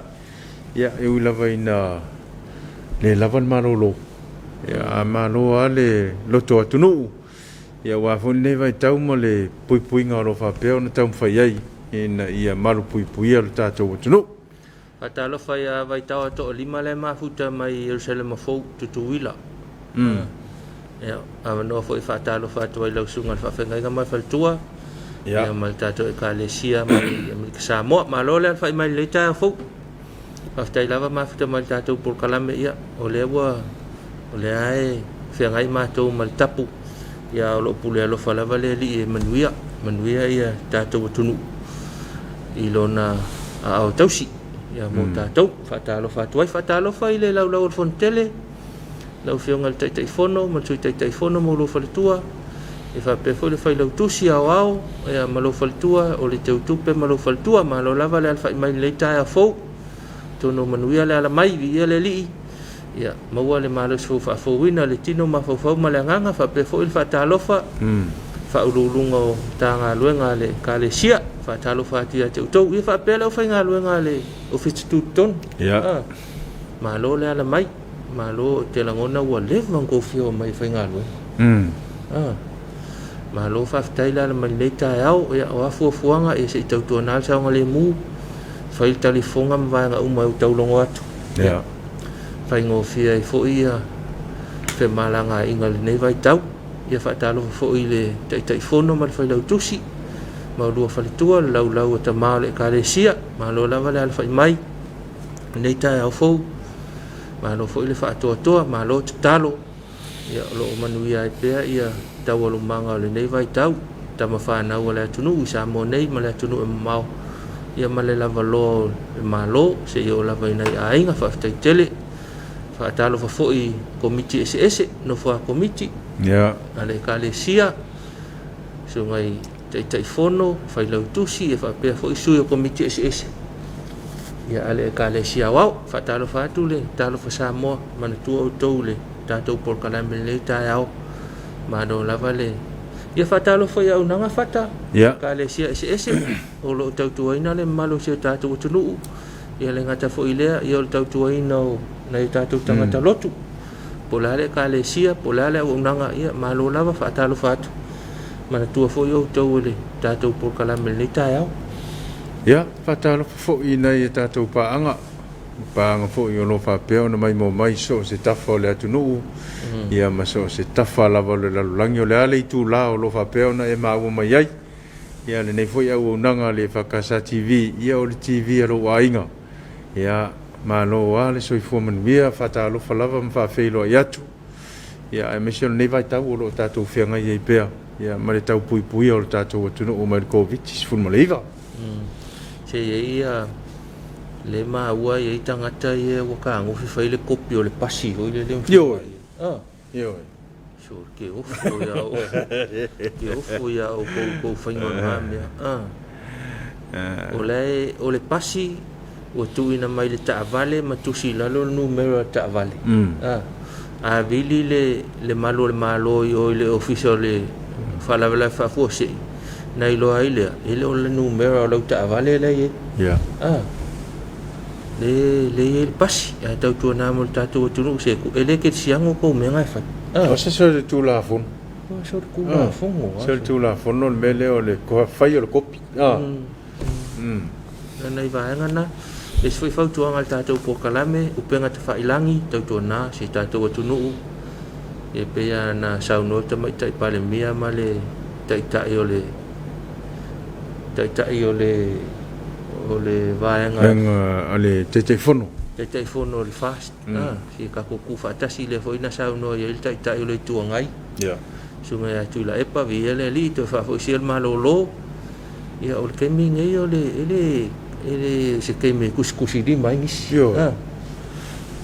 Ia, e ui lava ina le lava le malolo, ia, a malo lava le loto atunuu, ia aua foi lenei vaitau ma le puipuiga o lo o faapea ona taumafai ai ina ia malupuipuia lo tatou atunuu. Faatalofa ia Vaitao toalima lea e mafuta mai Ierusalema fou, Tutuila. Ia, avanoa foi faatalofa atu ai lau susuga i le faafeagaiga ma le faletua. Ia. Ia ma le tatou ekalesia mai Amerika Samoa. Malo le alafai mai i lenei taeao fou. Faafetai lava mafuta mai le tatou polokalame. Ia, o lea ua, o lea e feagai matou ma le tapu. Ia o lo o pule alofa lava le Alii e manuia, manuia ia tatou atunuu i lona aao tausi ia mo tatou. Faatalofa atu ai, faatalofa i le laulau o le Fonotele, lau Afioga i le Taitaifono ma le Sui Taitaifono ma lou faletua, e faapea foi le Failautusi Aoao ia, ma lou faletua, o le Teutupe ma lou faletua. Malo lava le alafai mai i lenei taeao fou. Atonu manuia le ala mai, viia le Alii. Ia, maua le malosi fou faafouina le tino mafaufau ma le agaga, faapea foi le faatalofa faauluuluga o Matagaluega a le Ekalesia. Faatalofa atu ia te outou. Ia faapea le aufaigaluega a le Ofisa Tutotonu. Ia. Malo le ala mai. Malo, ou te lagona ua leva ona outou fia omai e faigaluega. Malo faafetai le ala mai lenei taeao. Ia, o a fuafuaga, ia se i tautuana le saogalemu, fai le talifofoga ma vaega uma e taulogo atu. Ia. Faigofie ai foi ia femalagaaiga i lenei vaitau. Ia faatalofa foi i le Taitaifono ma le Failautusi ma lua faletua, le laulau a tama o le Ekalesia. Malo lava le alafai mai lenei taeao fou. Malo foi le faatoatoa, malo tatalo. Ia, o lo o manuia ai pea ia taualumaga o lenei vaitau, tama fanau a le atunuu i Samoa nei ma le atunuu e mamao, ia ma le lavaloa o le Malo seia oo lava i nai aiga. Faafetai tele. Faatalofa foi i komiti eseese, nofo a komiti a le Ekalesia, susuga i Taitaifono, Failautusi, ia faapea foi sui o komiti eseese ia a le Ekalesia Aoao. Faatalofa atu le Talofa Samoa, manatua outou le tatou polokalame i lenei taeao. Malo lava le... Ia faatalofa i auaunaga fata, Ekalesia eseese o lo o tautuaina le mamalu o si o tatou atunuu. Ia le gata foi lea, ia o le tautuaina o nai o tatou tagata lotu. Po o le a le Ekalesia, po o le a le auaunaga, ia malo lava, faatalofa atu. Manatua foi outou i le tatou polokalame i lenei taeao. Ia, faatalofa foi i nai a tatou paaga, paaga foi o lo o faapea ona maimoa mai so o se tafa o le atunuu, ia ma so o se tafa lava o le lalolagi, o le a le itula o lo o faapea ona e maua mai ai. Ia, lenei foi auaunaga a le EFKS TV, ia o le TV a lou aiga. Ia, malo lava le soifua manuia, faatalofa lava ma faafeiloai atu. Ia, aemaise o lenei vaitau o lo o tatou feagai ai pea, ia, ma le taupuipuia o le tatou atunuu mai le Koviti-19. Se i ai ia le maua i ai tagata ia ua tagofi fai le kopi o le pasi foi lele. Ioe. Ioe. So ke ofo ia o ke ofo ia o kou faiga o lena mea. O le o le pasi ua tuuina mai le taavale ma tusi i lalo le numera o le taavale. A vili le malu o le Malo i o i le ofisa o le faalavelave faafuasei, na iloa ai lea, e le o le numera o lau taavale la e i ai. Le le i ai le pasi, ae tautuana mo le tatou atunuu se e le kerisiano kou mea na e fai. O se so le Tulafono. O se Tulafono. Se le Tulafono le mea lea o le fai o le kopi. Nai vaega na, le isi foi fautuaga a le tatou polokalame, upega tafailagi, tautuana si tatou atunuu, e pei ona saunoa le Tamaitai Palemia ma le Taitai o le Taitai o le o le vaega a le Taitaifono. Taitaifono o le FAST, si tatou tuufaatasi lea foi na saunoa i ai le Taitai o le Itu Agai. Susuga ia Tuilaepa, viia le Alii, toe faafoisia le malolo. Ia o le taimi lenei o le e le e le se taimi e tusitusilima ai nisi.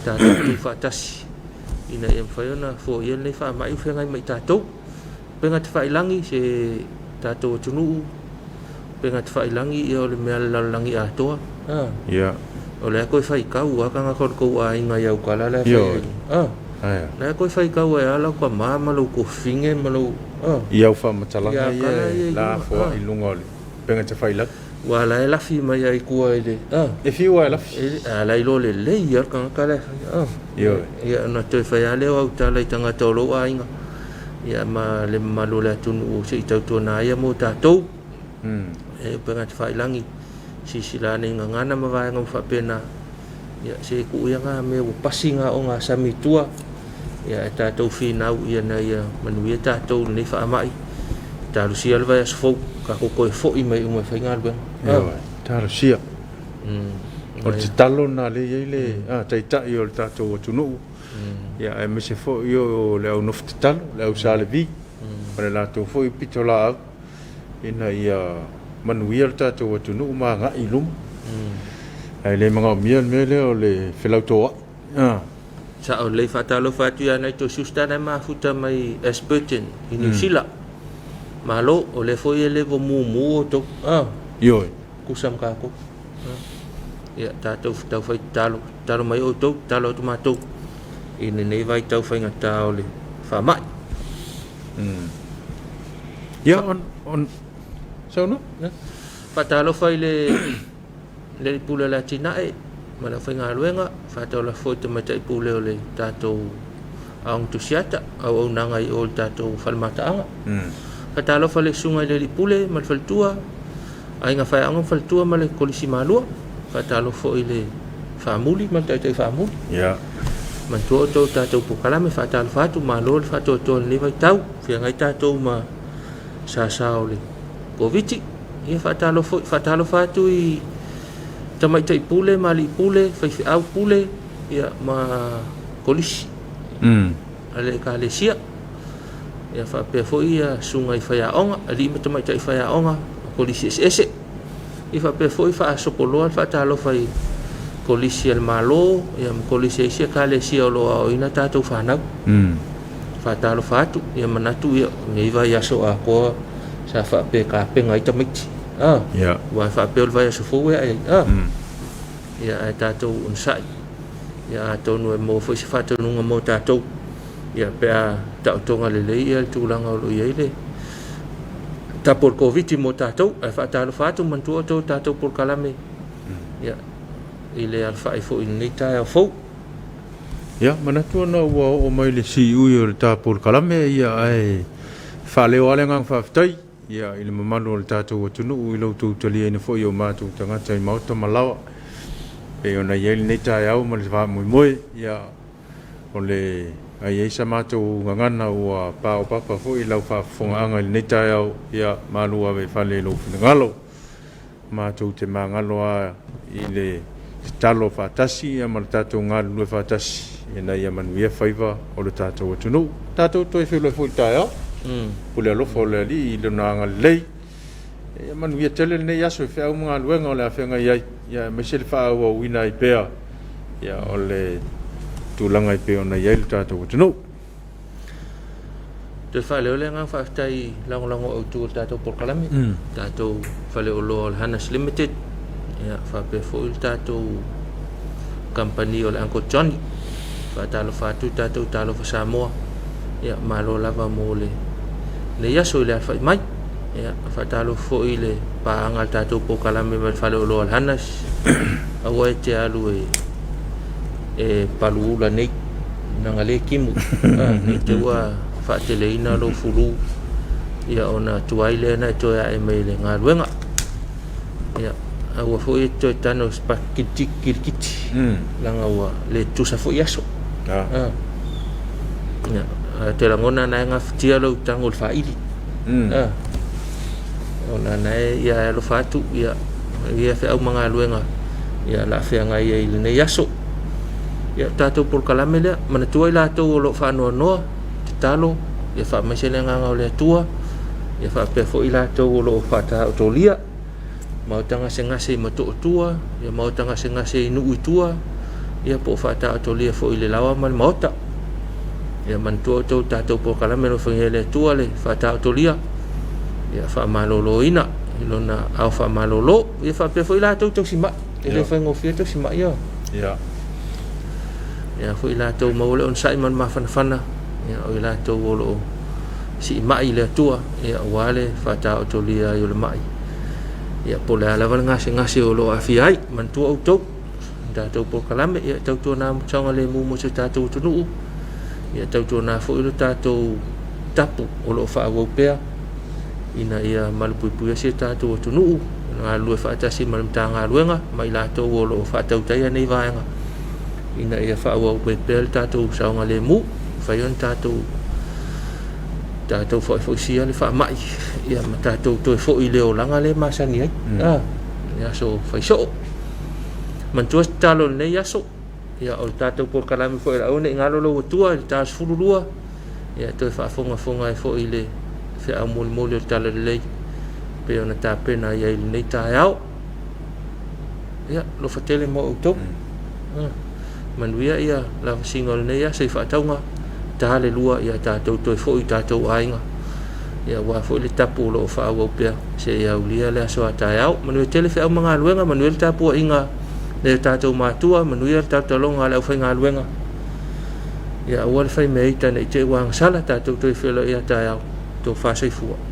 Tatou tuufaatasi ina ia mafai ona foia lenei faamai ua feagai ma i tatou. Upega tafailagi se tatou atunuu, upega tafailagi ia o le mea a le lalolagi atoa. O lea toe faitau lava tagata o le tou aiga i aukala la e fai ai. La e toe faitau ai lava lau tama ma lou tuafafine ma lou... I au faamatalaga ia e lafoai i luga o le upega tafailagi. Ua la e lafi mai ai tua i le... E fiu lava e lafi. A la e iloa lelei lava le tagata la e fai. Ioe. Ia ona toe fai lava lea o au tala i tagata o lou aiga. Ia ma le mamalu o le atunuu se i tautuana ia mo tatou. E upega tafailagi, silasila ane i gagana ma vaega uma faapena. Ia se tuu ia na mea ua pasi na ogasami i tua. Ia e tatou finau ia na ia manuia tatou i lenei faamai. Talosia le vaiaso fou, tatou toe foi mai uma e faigaluega. Ioe, talosia. O le tatalo lena lea e i ai le Taitai o le tatou atunuu, ia aemaise foi o le au nofo tatalo, le au Sa Levi. ma le latou foi pitolaau ina ia manuia le tatou atunuu ma agai i luma. Ae le manaomia le mea lea o le felautoa'i. Sao lelei. Faatalofa atu ia nai tou siusta na e mafuta mai Ashburton i Niu Sila. Malo, o lea foi e le ua mumu outou. Ioe. Tusa ma tatou. Ia, tatou taufai tatalo, tatalo mai outou, tatalo atu matou i lenei vaitau faigata o le faamai. Ia, on saunoa. Faatalofa i le Alii Pule o le Atinae ma le aufaigaluega, faatalofa foi i le Tamaitai Pule o le tatou Aoga Tusiata, auaunaga i o i le tatou fale mataaga. Faatalofa i le Susuga i le Alii Pule ma le Faletua, Aiga Faiaoga ma Faletua ma le Kolisi Malua. Faatalofa foi i le Faamuli ma le Taitai Faamuli. Manatua outou i tatou polokalame, faatalofa atu, malo le faatoatoa i lenei vaitau, feagai tatou ma sasa o le Koviti. Ia faatalofa foi, faatalofa atu i tamaitai pule ma alii pule, faifeau pule, ia ma kolisi a le Ekalesia. Ia faapea foi ia susuga i faiaoga, alii ma tamaitai faiaoga o kolisi eseese. Ia faapea foi faasopoloa le faatalofa i kolisi a le Malo ia ma kolisi a isi Ekalesia o lo o aoaoina tatou fanau. Faatalofa atu, ia manatu ia lenei vaiaso atoa sa faapea e tapena ai tamaiti. Aua e faapea o le vaiaso fou e ae ai. Ia ae tatou onosai. Ia atonu e maua foi se faatonuga mo tatou ia pe a taotoga lelei ia le tulaga o lo o i ai le tapu o le Koviti mo tatou. Ae faatalofa atu, manatua outou tatou polokalame ia i le alafai foi i lenei taeao fou. Ia, manatu ona ua oo mai le siui o le ta polokalame, ia ae faaleo lava le agaga faafetai ia i le mamalu o le tatou atunuu i lo outou taliaina foi o matou tagata i maota ma laoa pei ona i ai lenei taeao ma le faamoemoe. Ia, o le a i ai sa matou gagana ua paopapa foi i lau faafofogaaga i lenei taeao, ia malu ave i fale i lou finagalo. Matou te magalo lava i le tatalo faatasi ma le tatou galulue faatasi ina ia manuia faiva o le tatou atunuu. Tatou toe feiloai foi i le taeao, pule alofa o le Alii i Lona agalelei. Ia manuia tele lenei aso i feau ma galuega o le a feagai ai, aemaise le faaauauina ai pea o le tulaga e pei ona i ai le tatou atunuu. Toe faaleo le agaga faafetai i lagolago autu o le tatou polokalame, tatou faleoloa o le Hanas Limited, ia faapea foi le tatou kamupani o le Uncle Johnny. Faatalofa atu tatou Talofa Samoa, ia malo lava mo lenei aso i le alafai mai. Ia faatalofa foi i le paaga a le tatou polokalame ma le faleoloa o le Hanas. Aua e te alu e paluula nei, leaga le timu, ne i te i ua faateleina lou fulu ia ona tuai lea ona e toe ae mai i le galuega. Ia, aua foi e te toe tano i se pakiti kilikiti, leaga ua le tutusa foi aso. Ia, ae ou te lagona na e gafatia lou tago i le faili. Ona na e ia e alofa atu ia ia feau ma galuega ia la feagai ai i lenei aso. Ia tatou polokalame lea, manatua i latou o lo o faanoanoa, tatalo ia faamaise le agaga o le Atua, ia faapea foi i latou o lo o faataotolia maota gasegase i Matootua, ia maota gasegase i nuu i tua, ia po o faataotolia foi i le laoa ma le maota. Ia manatua outou tatou polokalame o lo o faia e le Atua le faataotolia, ia faamaloloina i lona ao faamalolo. Ia faapea foi latou tausimai, e le faigofie tausimai ia. Ia foi latou maua le onosai ma le mafanafana, ia o i latou o lo o siimai i le Atua, ia aua le faataotolia ai o le mai. Ia po o le a lava le gasegase o lo o aafia ai, manatua outou tatou polokalame, ia tautuana saogalemu mo si o tatou atunuu, ia tautuana foi lo tatou tapu o lo o faaauau pea ina ia malupuipuia si o tatou atunuu, galulue faatasi ma le Matagaluega ma i latou o lo o faatautaia nei vaega ina ia faaauau mai pea le tatou saogalemu, mafai ona tatou faafoisia le faamai ia ma tatou toe foi i le olaga lea e masani ai i aso faisoo. Manatua se tatalo i lenei aso, ia o le tatou polokalame foi o le aua ne i galo lou Atua i le ta 12. Ia, toe faafogafoga ai foi i le feau molimoli o le Talalelei pei ona tapena i ai i lenei taeao. Ia, alofa tele mo outou. Mm. Manuia ia lavasiga o lenei aso i faatauga ta le lua ia tatou toe foi i tatou aiga. Ia, aua foi le tapu o lo o faaauau pea seia aulia le aso a taeao. Manuia tele feau ma galuega, manuia le tapuaiga le tatou matua, manuia le talotaloga a le aufaigaluega. Ia aua le fai mea ita ne i te i ua agasala tatou toe feiloai a taeao. Tofa soifua.